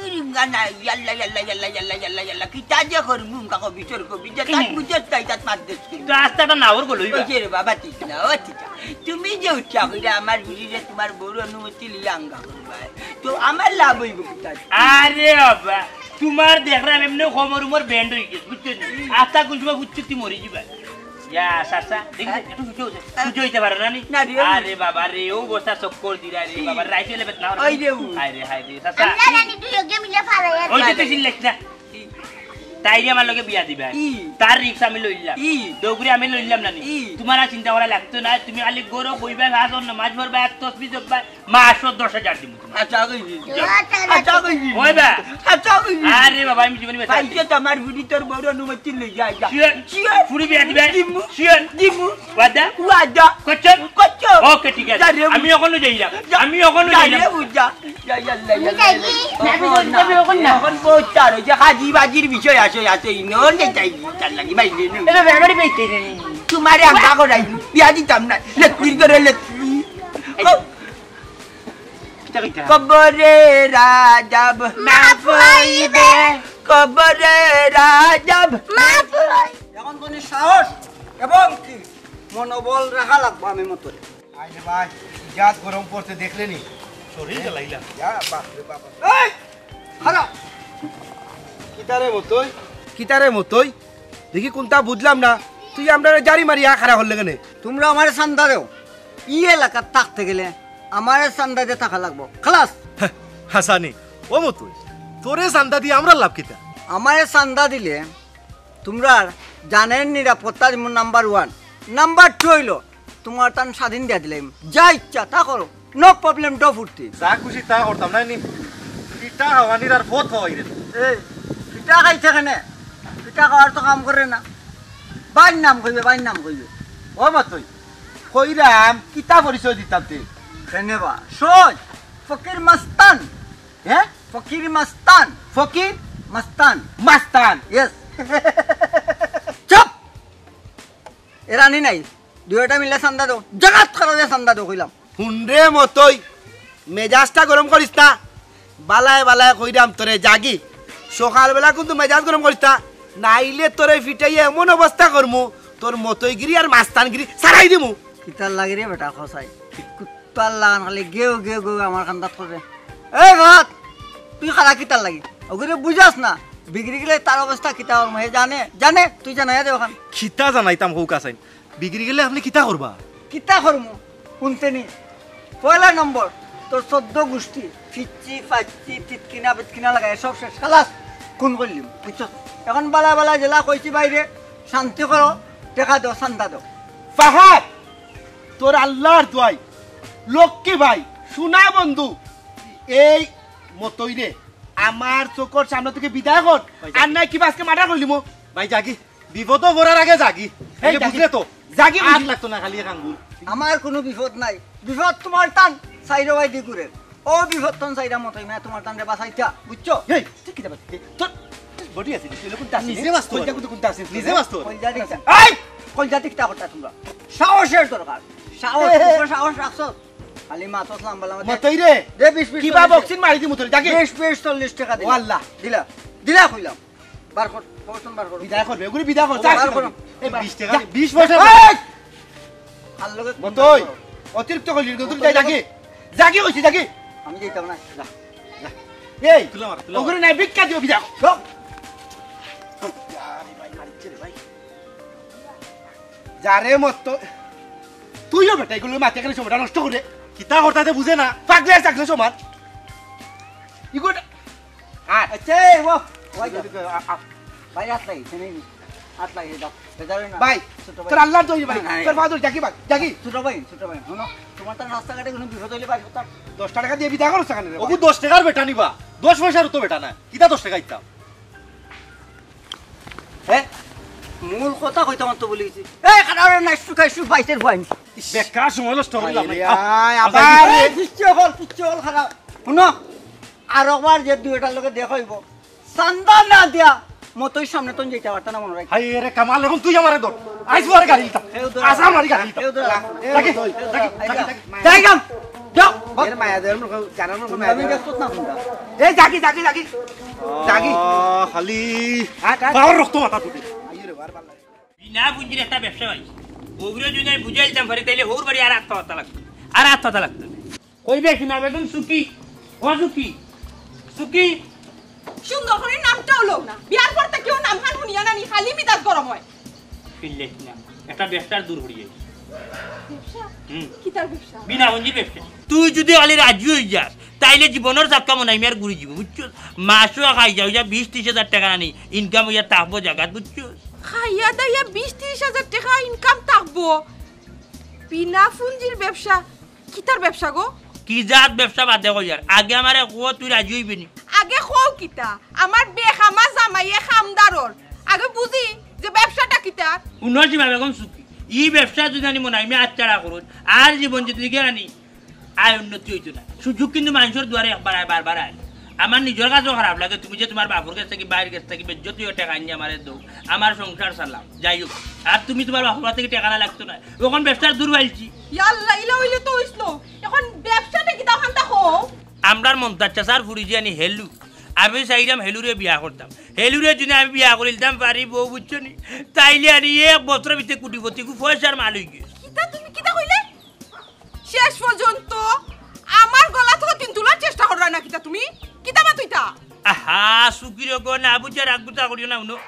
দূর, ইমরান, ইয়াল্লা, ইয়াল্লা, ইয়াল্লা, ইয়াল্লা, ইয়াল্লা, ইয়াল্লা, কিতা যে করমু, উমকা কবি, চোর কবি, যে তাত হুম। বুঝছস তাই তাত মাত দেস কি? তো আস্তে একটা নাওর গো লইবা। ওই যে রে বাবা, ঠিক না, ও ঠিক আছে। তুমি যে উঠা কইরা আমার বুঝি যে তোমার বউর অনুমতি লিয়া আঙ্গা করবায়, তো আমার লাভ অইবো কিতা? আরে বাবা, তোমার দেখরাম এমনে কোমর উমর ব্যান্ড অই গেছে, বুঝছো নি? আস্তা কুন সময় বুঝছো তুই মরি যাবা। ইয়া, চাচা, দেখি, হ্যাঁ? একটু সুজা অইতে, হ্যাঁ? সুজা অইতে পারো না নি? না রে। আরে বাবা রে, ও বস্তা চক্কর দিরা রে, হুম। বাবা, রাইতে এলে বেতনা ওই রে, ও। হায় রে, হায় রে, চাচা। আমরা জানি তুই ওকে মিলে ফালাই আর ওই যে তুই চিল্লাইস না। ই। তাইরে আমার লগে বিয়া দিবা। ই। তার রিস্ক আমি লইলাম। ই। দৌড়ে আমি লইলাম না নি? ই। তোমার আর চিন্তা করা লাগতো না, তুমি খালি গরো বইবা, ভাত অন্য মাছ ভরবা, এক তসবি জপবা, মাসো দশ হাজার দিমু তোমার। আচ্ছা, কই দিবি? আচ্ছা, কই দিবি? ওই বা। আচ্ছা, কই দিবি? আরে বাবা, আমি জীবনে বেঁচে আছি। পাইছে তো আমার বুদ্ধি, তোর বউর অনুমতি লই যা, যা। শিওর? শিওর? ফুড়ি বিয়া দিবে? দিমু। শিওর? দিমু। ওয়াদা? ওয়াদা। করছো? করছো। ওকে, ঠিক আছে। যা রে, আমি অখনো যাইলাম। যা। আমি অখনো যা যাইলাম। রে, যা। যা, যা, যা, যা, যা। আমি যাই। অখন না। অখন বহুত চার অইছে, হাজি বাজির বিষয় আছে, আছে, ইনো নে চাই, চার লাগি বাইরে নে। এবার বেড়াবাড়ি পাইতে নেই। তোমারে আঙ্গা করাই, বিয়া দিতাম না। লেট্রিন করে লেট্রিন। এই। ও। কিতা কইতা? কবরে রাজাব মাফ অইবে। কবরে রাজাব মাফ অইবে। এখন তুমি সাহস এবং কি মনোবল রাখা লাগবো আমি মতরে। আইরে ভাই, ইজাত গরম পড়ছে দেখলে নি? শরীর জ্বালাইলা। ইয়া, বাপ রে বাপ। এই! খাড়া! কিতারে মতই? কিতারে মতই? দেখি কুনতা বুঝলাম না। তুই আমরারে জারি মারিয়া খাড়া করলে কেনে? তুমরা আমারে চান্দা দেও। ই এলাকাত থাকতে গেলে আমারে চান্দা দিয়া থাকা লাগবো। খালাস। হাসানি, ও মতই, তোরে চান্দা দিয়া আমরার লাভ কিতা? আমারে চান্দা দিলে তুমরার জানের নিরাপত্তা দিমু নাম্বার ওয়ান। নাম্বার টু অইলো, তুমার তান স্বাধীন দিয়া দিলাইমু। যা ইচ্ছা তা করো, no problem, ডো ফুর্তি। যা খুশি তা করতাম না নি। পিঠা খাওয়ানির আর ফত খাওয়াই রে। এই, পিঠা খাইছে কেনে? পিঠা খাওয়ার তো কাম করে না। বাইর নাম কইবে, বাইর নাম কইবে। ও মতই, কইরাম, কিতা পরিচয় দিতাম তে? কেনে বা? সই, ফকির মাস্তান। হ্যাঁ? ফকির মাস্তান। ফকির? মাস্তান। মাস্তান। Yes। চুপ! এরানি নাই। দুইটা মিলে চান্দা দেও। জাগাত খাড়া দিয়া চান্দা দেও কইলাম। হুনরে মতই, মেজাজটা গরম করিস না। বালায় বালায় কইরাম তোরে জাগি। সকালবেলা কিন্তু মেজাজ গরম করিস না। নাইলে তোরে ফিটাইয়া এমন অবস্থা করমু, তোর মতইগিরি আর মাস্তানগিরি ছাড়াই দিমু। কিতার লাগি রে বেটা খসাই? কুত্তার লাগান খালি গেউ গেউ গেউ আমার কান্দাত করে। এই ভাত, তুই খাড়া কিতার লাগি? ওগুরে বুঝাস না। বিগড়ি গেলে তার অবস্থা কিতা অইবো? হে জানে, জানে, তুই জানাইয়া দে অখান। কিতা জানাইতাম কউক্কা চাইন? বিগড়ি গেলে আপনে কিতা করবা? কিতা করমু? হুনতে নি। পয়লা নম্বর, তোর চৌদ্দ গুষ্টি, ফিচ্চি, ফাচ্চি, তিতকিনা, বিতকিনা লাগাই, সব শেষ, খালাস, খুন করিলিমু, বুঝছস? অখন বালা বালা যেলা কইছি বাইরে, শান্তি করো, টেকা দেও, চান্দা দেও। ফাহাদ, তোর আল্লার দোয়াই, লক্ষ্মী ভাই, সোনা বন্ধু, এই মতইরে আমার চউখর সামনে থাকি বিদায় কর। ভাই, আর যাগি। নাই কিবা আজকে মার্ডার করিলিমু। ভাই, যাগি। বিপদো পড়ার আগে যাগি। এই এই যাগি। বুঝলে তো? যাগি আর বুঝি। লাগতো না খালি এক আঙ্গুল। আমার কুনু বিপদ নাই। বিপদ তুমার তান চাইরোবায়দি ঘুরের। অউ বিপদ তন চাইরা মতই মিয়া তুমার তানরে বাঁচাইতা, বুঝছো? এই, তুই কিতা বাঁচাইতে? তোর, তোর বডি আছে নি? তুই কোনটা আছে নি? নিজে বাঁচতো কইজা পারো। কিন্তু কোনটা আছে নি? নিজে বাঁচতো পারো। কইজা দেখতা। এই! কইজা দেখতা তুমরা। সাহসের দরকার। সাহস, এ, এ। উপরে সাহস রাখছো? খালি মাথা লাম্বা লাম্বা দে। মতই রে। দে বিশ, বিশ, কিবা চল্লিশ। বক্সিং মারি দিমু তোরে, যাগি। বিশ, বিশ, চল্লিশ টেকা দিলা। ও আল্লাহ। দিলা। দিলা কইলাম। বার কর, খবর তন বার কর। বিদায় করবে, ওগুলি বিদায় কর, বার কর। এই বিশ টেকা, যা। বিশ পয়সা। এই! আর লগে মতই, অতিরিক্ত কইলি, তুই যাই, যাগি। যাগি কইছি, যাগি। আমি যাইতাম না। যা, যা। এই, তুলা মার, তুলা মার। ওগুলি নাই, ভিক্ষা দিও, বিদায় কর। যাও। আরে ভাই, মারিচ্ছে রে ভাই। যারে মত, তুইও বেটা, এগুলোর মাঝে এখানে সময়টা নষ্ট করে। কিতা করতা তে বুঝে না। পাগলে আর থাকলে সমান। ইগোটা, আর আচ্ছা, এই, ও, ওই যা। আ, আ। ভাই, আত লাগি, শুনে নি। আত লাগি, দাও। বেজার না। ভাই, ছোট ভাই। তোর আল্লাহর দোহাই ভাই, হ্যাঁ, হ্যাঁ। তোর বাহাদুর, যাগি ভাই, যাগি। ছোট ভাই, ছোট ভাই, হুনো, তুমার তান রাস্তাঘাটে কুনু বিপদ অইলে ভাই, কথা দশ টেকা দিয়া বিদায় করছ কেন রে ভাই? ওগু দশ টেকার বেটা নি বা, দশ পয়সার তো বেটা না, কিতা দশ টেকা দিতাম? হে? মূল কথা কইতাম তো ভুলি গেছি। এই, খারাপ না, একটু খাই, একটু বাইতের ভয়। বেকার সময় নষ্ট করিলাম না। আয় রে, আয়, আয়, আবার। এই, পিচ্ছে হল, পিচ্ছে হল খারাপ। হুনো, আর একবার যে দুইটার লগে দেখা অইবো, চান্দা না দিয়া মতই সামনে তন যাইতা পারতা না মনো রাখ। হায় রে কামাল, এখন তুই আমারে ধর। আইস পরে গাড়ি দিতাম। এই ধর। আস আমারে গাড়ি দিতাম। এই ধর। যাগি, এই ধর। যাগি, যাগি, যাগি। যাই গাম। যাও। এর মায়া দেওয়ার মনে হয়, জানার মনে হয় মায়া আমি দেওয়ার। ব্যস্ত না কোনটা? এই যাগি, যাগি, যাগি। যাগি। আহ, খালি। হাট, হাট। বাবার রক্ত মাথা ফুটে। আইও রে, বার বার লাগে। বিনা পুঁজির একটা ব্যবসা ভাই। ওগুলো যদি আমি বুঝাই দিতাম পারি, তাইলে হউর বাড়ি আর আত্মহত্যা লাগতো। আর আত্মহত্যা লাগতো না। কইবে কিনা বেগম সুখী? ও সুখী? সুখী? সুন্দর করি নামটাও লও না। বিয়ার পর তো কেউ নাম খান শুনিয়া না নি, খালি মিজাজ গরম হয়। ফিরলে কিনা? একটা ব্যবসার দূর হয়ে যায়। ব্যবসা? হুম। কিতার ব্যবসা? বিনা পুঁজির ব্যবসা। তুই যদি খালি রাজি হয়ে যাস, তাইলে জীবনের চাক্কা মনে হয় আমি আর ঘুরে যাবো, বুঝছো? মাসও খাই যাও, যা বিশ ত্রিশ হাজার টেকা আনি, ইনকাম হইয়া থাকবো জাগাত, বুঝছো? খাইয়া দাইয়া বিশ ত্রিশ হাজার টেকা ইনকাম থাকবো? বিনা পুঁজির ব্যবসা? কিতার ব্যবসা গো? কি জাত ব্যবসা বাদে কইয়ার? আগে আমারে কও তুই রাজি হইবে নি? আগে কও কিতা? আমার বেখামা জামাইয়ে কামদারর। আগে বুঝি যে ব্যবসাটা কিতার? উনসীমা বেগম সুখী। ই ব্যবসা যদি আনি মনে হয় আমি আচ্ছাড়া করুন, আর জীবন যদি গিয়ে আনি, আয় উন্নতি হইতো না। সুযোগ কিন্তু মানুষের দুয়ারে একবার আয়, বারবার আয়। আমার নিজের কাছেও খারাপ লাগে, তুমি যে তোমার বাপর কাছ থেকে, বাইর কাছ থেকে বেজ্জত হয়ে টেকা আনিয়ে আমারে দেও, আমার সংসার চালাও, যাই হোক। আর তুমি তোমার বাপর থেকে টেকা না লাগতো না, ওখান ব্যবসার দূর পাইছি। ইয়াল্লা, ইলা হইলে তো হইছিল। এখন ব্যবসাটা কি তখন তা কও? আমরার মন্তাজ চাচার ফুরি যে আনি হেলু, আমি চাইলাম হেলুরে বিয়া করতাম। হেলুরে যদি আমি বিয়া করিলতাম পারি বউ বুঝছো নি, তাইলে আনি এক বছরের ভিতরে কোটিপতি, খুব পয়সার মাল হয়ে গেছে। কিতা তুমি কিতা কইলে? শেষ পর্যন্ত আমার গলা থেকে তিন তুলার চেষ্টা কররা না কিতা তুমি? কিতা মাতুইতা? আহা, সুখী রোগ না বুঝে রাগ গুছা করিও না উনো।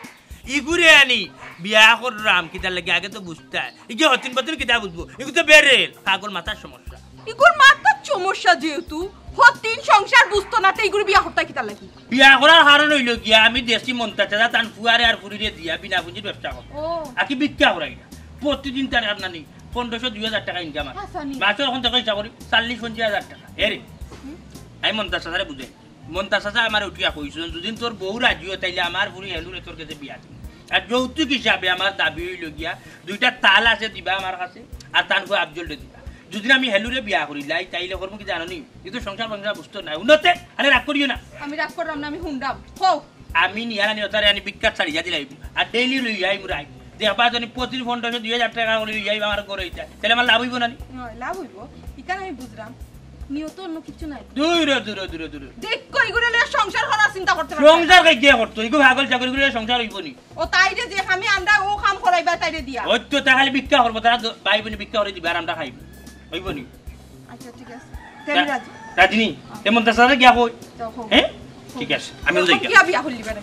ইগুরে আনি বিয়া কররাম কিতার লাগি আগে তো বুঝতা। ইগে হতিন পতিন কিতা বুঝবো? ইগু তো বেরেল, পাগল মাথার সমস্যা। ইগুর মাথার সমস্যা যেহেতু, হতিন সংসার বুঝতো না, তে ইগুরে বিয়া করতা কিতার লাগি? বিয়া করার কারণ হইল গিয়া আমি দেশি মন্তাজ চাচা তান ফুয়ারে আর ফুরিরে দিয়া বিনা পুঁজির ব্যবসা করতাম। ও। আর কি ভিক্ষা করাই না। প্রতিদিন তার আপনার নেই পনেরোশো দুই হাজার টাকা ইনকাম আছে। হাসানি। মাসের এখন থেকে হিসাব করি চল্লিশ পঞ্চাশ হাজার টাকা। এরে, হুম। আমি মন্তাজ চাচারে বুঝাই। মন্তাজ চাচা আমারে উঠিয়া কইছইন, "যদি তোর বউ রাজি হয়, তাইলে আমার ফুরি হেলুরে তোর কাছে বিয়া দিমু।" আর যৌতুক হিসাবে আমার দাবি হইল গিয়া, দুইটা তাল আছে দিবা আমার কাছে, আর তান ফুয়া আফজলরে দিবা। যদি আমি হেলুরে বিয়া করিলাই, তাইলে করমু কি জানো নি? কিন্তু সংসার ফংসার বুঝতো না। উন্নতে, আরে রাগ করিও না। আমি রাগ করলাম না, আমি হুনরাম। কও। আমি নিয়ারা নিয়তারে আনি ভিক্ষাত ছাড়িয়া দিলাই। আর ডেইলি লই যাই মুরাই। দেখবা যদি প্রতি পনেরোশো দুই হাজার টাকা করে লই যাই আমার ঘরে ইটা। তাইলে আমার লাভ হইব না নি? হয়, লাভ হইব। ইখান আমি বুঝলাম। নিয়ত অন্য কিছু নাই। দূর, দূর, দূর, দূর। দেখো, ইগুরে লইয়া সংসার করার চিন্তা করতে পারো না। সংসার কে গিয়া করতো? ইগু পাগল চাকরি করে সংসার হইব নি? ও তাইরে যে আমি আন্ডা ও কাম করাইবা তাইরে দিয়া। ওই তো তা খালি ভিক্ষা করবো, তারা দ-, ভাই বোনে ভিক্ষা করে দিবে আর আমরা খাইব। হইব নি? আচ্ছা, ঠিক আছে। তে আমি রা-, রাজি। রাজি নি? তে মন্তাজ চাচারে গিয়া কই? যাও, কও। হ্যাঁ? কও। ঠিক আছে, আমিও যাই গিয়া। গিয়া বিয়া করলি বেটা।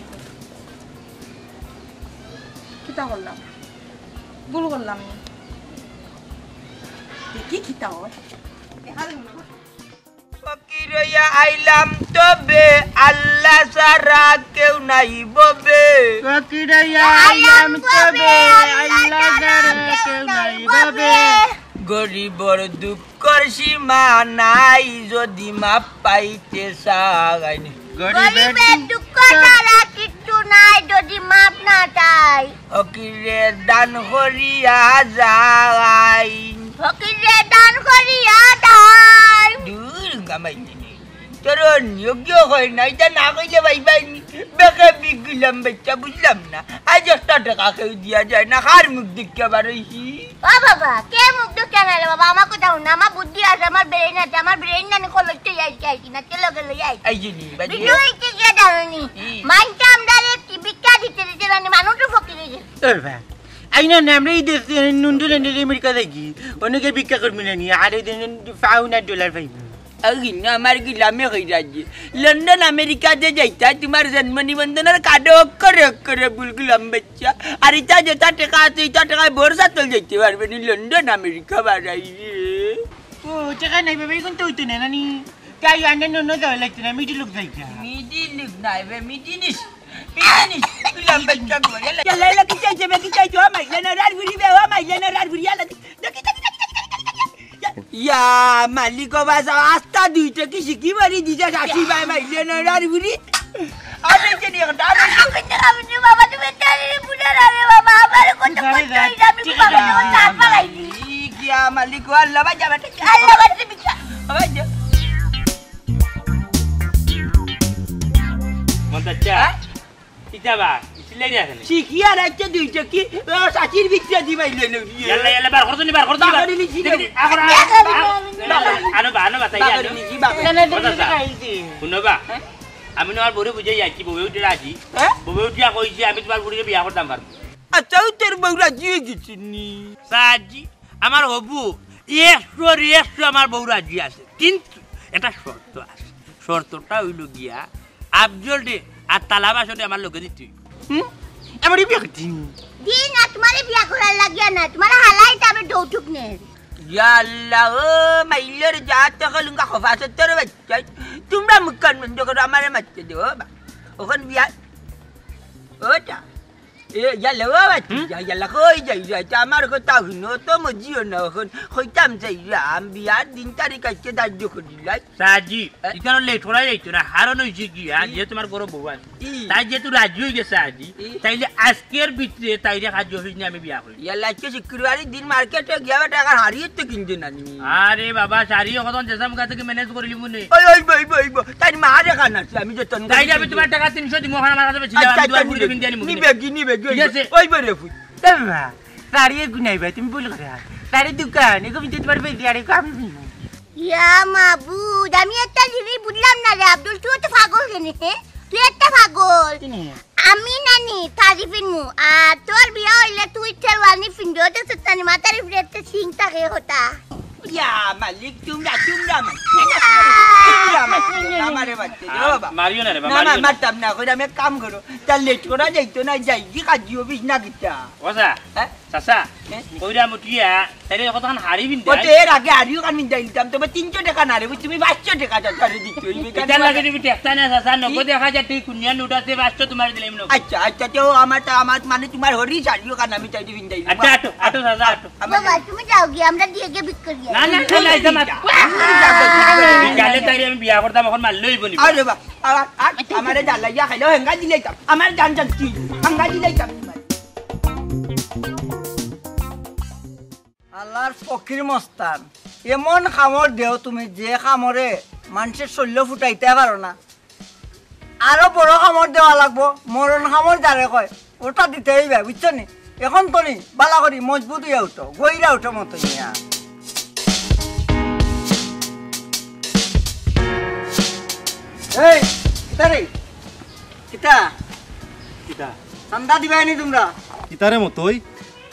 কিতা করলাম? ভুল করলাম নি? দেখি কিতা অয়। দেখা যাইব না। ফকির অইয়া আইলাম তবে, আল্লাহ ছাড়া কেউ নাই ভবে। ফকির অইয়া আইলাম তবে, আল্লাহ ছাড়া কেউ নাই ভবে। গরিবর দুঃখর সীমা নাই, যদি মাফ পাইতে চাইন। গরিবের দুঃখ ছাড়া কিচ্ছু নাই, যদি মাফ না চাই। ফকিরে দান করিয়া যাইন। ফকিরে দান করিয়া যাইন। দূর গামাই। তোর নিয়োগীয় হয় না, ইটা না কইলে ভাই ভাই নি। বেকে বিগুলাম বাচ্চা, বুঝলাম না। আজ একটা টেকা কেউ দিয়া যায় না, কার মুখ দেখিয়া বার অইছি? ও বাবা, কে মুখ দেখিয়া নাইলে বাবা, আমার কথা হুন, আমার বুদ্ধি আছে, আমার brain আছে, আমার brain নানি কলেজ তো যাইতে আইছি না, চলো গেলে যাই। এই যে নি, বাজি। বিজয় কি গিয়া জানো নি? ই। মানতাম ডাইরেক্ট ভিক্ষা দিতে দিতে নানি মানুষ ফকির অই গেছে। এ ভাই, আই না, না, আমরা এই দেশ, এ, নুন্ডু নুন্ডু আমেরিকা থাকি। অনেকে ভিক্ষা করবি না নি, আর এই দিন পাউন্ড আর ডলার পাইবি। আর কি না, আমার কি লামে কই রাজি। লন্ডন আমেরিকা যে যাইতা, তোমার জন্ম নিবন্ধনের কার্ডে অক্ষরে অক্ষরে ভুল গুলাম বাচ্চা। আর ইটা যেটা টেকা আছে, ইটা টেকায় বর্ষা তল যাইতে পারবে নি, লন্ডন আমেরিকা বাড়াই রে। ও, টেকা নাই বাবা, এখন তো হইতো না, নানি। তাই আন্ডা নন যাওয়া লাগতো না, মিডিল লোক যাইতা। মিডিল লোক নাই বে, মিডিল ইস্ট। Middle east. তুই লাম্বা চোখ বল। ইয়াল্লা, ইয়াল্লা, ইয়াল্লা, কি চাইছে বে, কি চাইছে? ও মাইলে না, রার ঘুরি বে, ও মাইলে না, রার ঘুরি, ইয়াল্লা, দেখি, দেখি, দেখি। ইয়া, মালিক, ও বাসা, আস্তা দুইটা কি শিখি মারি দিছে, শাশি ভাই, মাইলে না, রার ঘুরি। আরে, যে নিয়ে এখন, আরে, যে নিয়ে। আমি তো বাবা, তুমি তাহলে বুঝে না রে বাবা, আমার কত কষ্ট হইছে, আমি তো বাবা, আমার চা পালাইছি। ই গিয়া, মালিক, ও আল্লাহ, ভাই, যাবে, ঠিক আছে। আল্লাহ, ভাই, তুমি যা। ভাই, যা। মন চাচ্ছে? হ্যাঁ? ইটা বা, সিলাই দিয়া আছে নি? শিখিয়া রাখছে দুইটা কি, ও, শাশির ভিতরে দিবাই লইল গিয়ে। ইয়াল্লা, ইয়াল্লা, বার করতো নি, বার করতো নি, বার। বাগানে নিছি দেখি, রে। এখন আর, বার করে আনো বা, আনো বা, তাই বাগানে আনো। নিছি, বাগানে। না, না, ও চাচা, দেখি, দেখি। হুনো বা, হ্যাঁ? আমি না আমার বউরে বুঝাই আইছি, বউয়ে উঠে রাজি। হ্যাঁ? বউয়ে উঠিয়া কইছে, "আমি তোমার বউরে বিয়া করতাম পারবো।" আচ্ছা, ও তোর বউ রাজি হয়ে গেছে নি? রাজি, আমার হবু, একশো, একশো আমার বউ রাজি আছে, কিন্তু একটা শর্ত আছে। শর্তটা হইল গিয়া, আফজল রে আর তালা বাসনে আমার লগে দিতে হইব। হুম? এবারে বিয়া করছি। দিন না, তোমারে বিয়া করার লাগিয়া না, তোমার হালাই তবে যৌতুক নে। ইয়া আল্লাহ, ও মাইলর যা তো কলুঙ্গা খফা সত্তর বাচ্চা। তোমরা মুখ কান বন্ধ করো, আমারে মারতে দেও, বা। ওখান বিয়া, ওটা। এ, ইয়াল্লা, ও বাচ্চা, হুম? ইয়া, ইয়াল্লা, কই যাই রে? তা আমার কথা হুনো, তো মজিও না ওখান। কইতাম যাই রে, আম বিয়ার দিন তারিখ আজকে ধার্য করিলাই। সাজি, এ? ইখানো লেট করা যাইতো না, কারণ হইছে কি, হ্যাঁ, ই। যে তোমার ঘরো বউ আছে। ই। তাই যেহেতু রাজি হয়ে গেছে আজি, ই। তাইলে আজকের ভিতরে তাইরে কাজী অফিস নিয়া আমি বিয়া করি। ইয়াল্লা, আজকে শুক্রবারই দিন মার্কেটে গিয়া বেটা এখন হাড়ি তো কিনতে নানি। আরে বাবা, শাড়ি এখন যে সামগা থেকে ম্যানেজ করিলি মনে। ওই, ওই, ওই, ওই, ওই, তাই মা রে কান আছে, আমি যতন তাইলে আমি তোমার টাকা তিনশো দিমু, এখন আমার কাছে বেশি আচ্ছা, আমি তোমার আচ্ছা, ঘুরে নিবে। কিনতে আনি মনে। নিবে কি, নিবে কি, ঠিক ওই, আছে? ওই বরে ফুল। এ মা, শাড়ি এগু নাই ভাই, তুমি ভুল করে আয়। শাড়ির দোকান, এগু ভিতরে তোমার বেশি, আর এগু আমি কিনবো। ইয়া মাবুদ, আমি একটা জিনিস বুঝলাম না রে আব্দুল, তুই তো পাগল কেনে, হে? তুই একটা পাগল। কিনে? আমি নানি শাড়ি পিনমু, আর তোর বিয়া হইলে তুই শেরওয়ানি পিনবে, ওটা তো জানি মাথার উপরে একটা সিং থাকে ওটা। ইয়া মালিক, তোমরা, তোমরা মালিক, তোমরা মালিক, আমারে মারতে দে, ও বাবা। মারিও না রে বাবা, না, না, মারিও না। মারতাম না, কইরা আমি এক কাম করো, তার লেট করা যাইতো না, যাই কি কাজী অফিস না কিতা? ওজা, হ্যাঁ? চাচা, হ্যাঁ? কইরা মুটিয়া, তাইলে কতক্ষণ হাড়ি পিনতে ও তো হয়? এর আগে হাড়িও কান পিনতে দিতাম, তবে তিনশো টাকা না রে, বুঝ তুমি পাঁচশো টাকা দরকারে দিতে হইবে, কেন এটার লাগে বলো? তুমি দেখতা না, চাচা, নগদ কি? এক হাজার টাকা কুনিয়া নোট আছে, পাঁচশো তোমার দিলাম নগদ। আচ্ছা, আচ্ছা, তো আমার, আমার মানে তোমার হরি শাড়িও কান আমি চাইতে পিনতে দিলাম। আচ্ছা, আটো, আটো, চাচা, আটো। আমার বাবা, তুমি যাও গিয়ে, আমরা দিয়ে গিয়ে ভিক্ষা দিয়ে না, না, আসি। না, না, এটা মাত-, তুমি যাও, যাও, যাও, যাও। বিকালে তাইলে আমি বিয়া করতাম, এখন মারলে হইব নি? আরে বাবা, আমার, আর আমারে জ্বালাইয়া খাইলেও হেঙ্গা দিলাইতাম। আমার জান জান কি? হেঙ্গা দিলাইতাম। আল্লাহর ফকির মস্তান, এমন কামড় দেও তুমি যে কামড়ে মানুষের শরীর ফুটাইতে পারো না। আরো বড় কামড় দেওয়া লাগবো, মরণ কামড় যারে কয়, ওটা দিতে হইবে, বুঝছো নি? এখন তো নি, বালা করি মজবুত হইয়া উঠো, গইরা উঠো মতো নিয়া। এই, কিতা রে? কিতা? কিতা? চান্দা দিবায় নি তোমরা? কিতা রে মতই?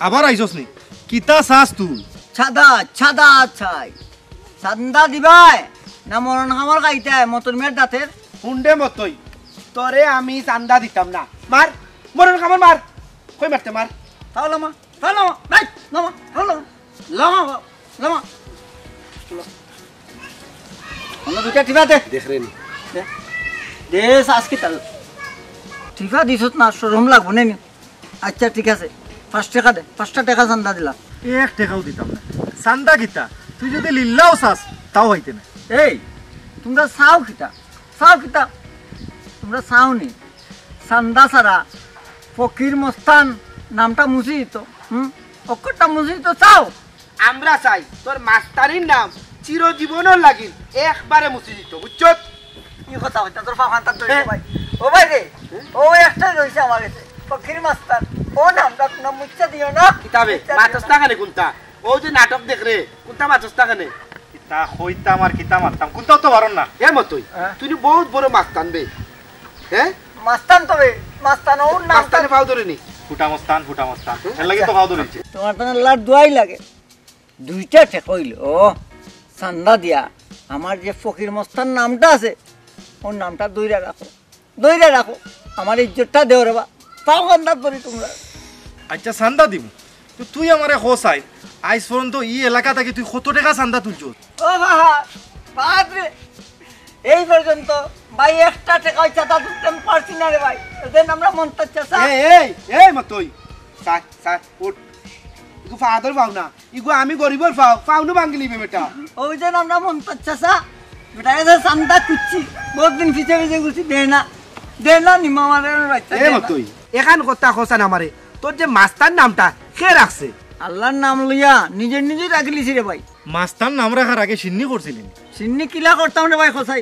আবার আইছস নি? কিতা চাস তুই? চান্দা, চান্দা চাই। চান্দা দিবায়? না মরণ কামড় খাইতায় মতন মেয়ের দাঁতের? হুন্ডে মতই, তোরে আমি চান্দা দিতাম না। মার, মরণ কামড় মার। কই মারতে মার। তাও লামা, তাও লামা, নাই, লামা, তাও লামা। লামা, লামা। অন্য দুইটা টিফা দে। দেখ রে নি। দে। দে, আজকে তাল। টিফা দিছত না, শরম লাগবো নে নি। আচ্ছা, ঠিক আছে। পাঁচ টেকা দে, পাঁচটা টেকা চান্দা দিলাম। এক টেকাও দিতাম না। চান্দা কিতা? তুই যদি লিল্লাও চাস, তাও হইতে না। এই, তোমরা চাও কিতা? চাও কিতা? তোমরা চাও নি? চান্দা ছাড়া ফকির মস্তান নামটা মুছি দিত। হুম? অক্ষরটা মুছি দিত, চাও? আমরা চাই তোর মাস্তানির নাম চিরজীবনর লাগি একবারে মুছি দিত, বুঝছত? কি কথা হইতা তোর বাফান তার দইছে হ্যাঁ। ভাই। ও ভাই রে, ও একটাই রইছে আমার কাছে। ফকির মাস্তান, ও নামটা কোনো মুচ্ছা দিও না। কিতাবে, মুচ্ছা দিও মাতস না। না কেনে কোনটা? ও যে নাটক দেখ রে, কোনটা মাতস না কেনে? কিতা কইতাম আর কিতা মারতাম, কোনটাও তো পারন না। এ মতই, হ্যাঁ। তুই নি বহুত বড় মাস্তান বে। হ্যাঁ? মাস্তান তবে, মাস্তান ওর নাম মাস্তানে পাও ধরে নি। ফুটা মস্তান, ফুটা মস্তান। হ্যাঁ? এর লাগি তো পাও ধরেছি। তোমার তো আল্লাহর দোয়াই লাগে। দুইটা টেকা অইলো, ও, চান্দা দিয়া আমার যে ফকির মস্তান নামটা আছে, ওর নামটা ধইরা রাখো, ধইরা রাখো। আমার ইজ্জতটা দেও রে বা, পাও কান্দাত ধরি তোমরা। আচ্ছা, চান্দা দিমু। তো তুই আমারে কও চাই, আইজ পর্যন্ত ই এলাকা থাকি তুই কত টেকা চান্দা তুলছস? ও বাবা, বাদ রে। এই পর্যন্ত ভাই একটা টেকা ওই চাঁদা তুলতে আমি পারছি না রে ভাই। এদের আমরা মন্তাজ চাচা। এই, এই, এই মতই। চাই, চাই, উঠ। ইগু ফাদর পাও না। ইগু আমি গরিবর পাও, পাও নু ভাঙ্গিলিবে বেটা। ওই যে আমরা মন্তাজ চাচা, বেটা এসে চান্দা খুঁজছি। বহুত দিন পিছে পিছে ঘুরছি, দে না। দে না, নিমা মারে আমি বাচ্চা এ দে না। মতই। এখান কথা কছা না মারে। তোর যে মাস্তার নামটা কে রাখছে? আল্লাহর নাম লইয়া নিজে নিজে রাখিলিছি রে ভাই। মাস্তার নাম রাখার আগে সিন্নি করছিলেন? সিন্নি কিলা করতাম রে ভাই কছাই?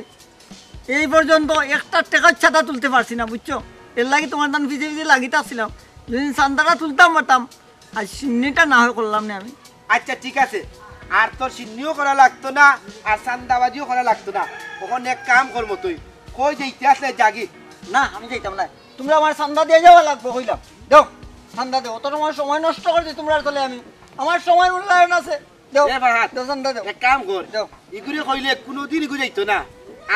এই পর্যন্ত একটা টেকার চাঁদা তুলতে পারছি না, বুঝছো? এর লাগি তোমার তান পিছে পিছে লাগিতে আসছিলাম। যদি চান্দাটা তুলতাম পারতাম, আর সিন্নিটা না হয় করলাম না আমি। আচ্ছা, ঠিক আছে, আর তোর সিন্নিও করা লাগতো না, আর চান্দাবাজিও করা লাগতো না। অখন এক কাম কর মতই, কই যে ইতিহাস লাই যাগি। না, আমি যাইতাম না। তোমরা আমার চান্দা দিয়া যাওয়া লাগবো কইলাম। দেও, চান্দা দেও। অত তোমার সময় নষ্ট করছি তোমরা আসলে আমি। আমার সময় মূল্যায়ন আছে। দেও, এ ফাহাদ, দেও, চান্দা দেও। এক কাম কর। দেও। ইগুরে কইলে কোনোদিন ইগু যাইতো না।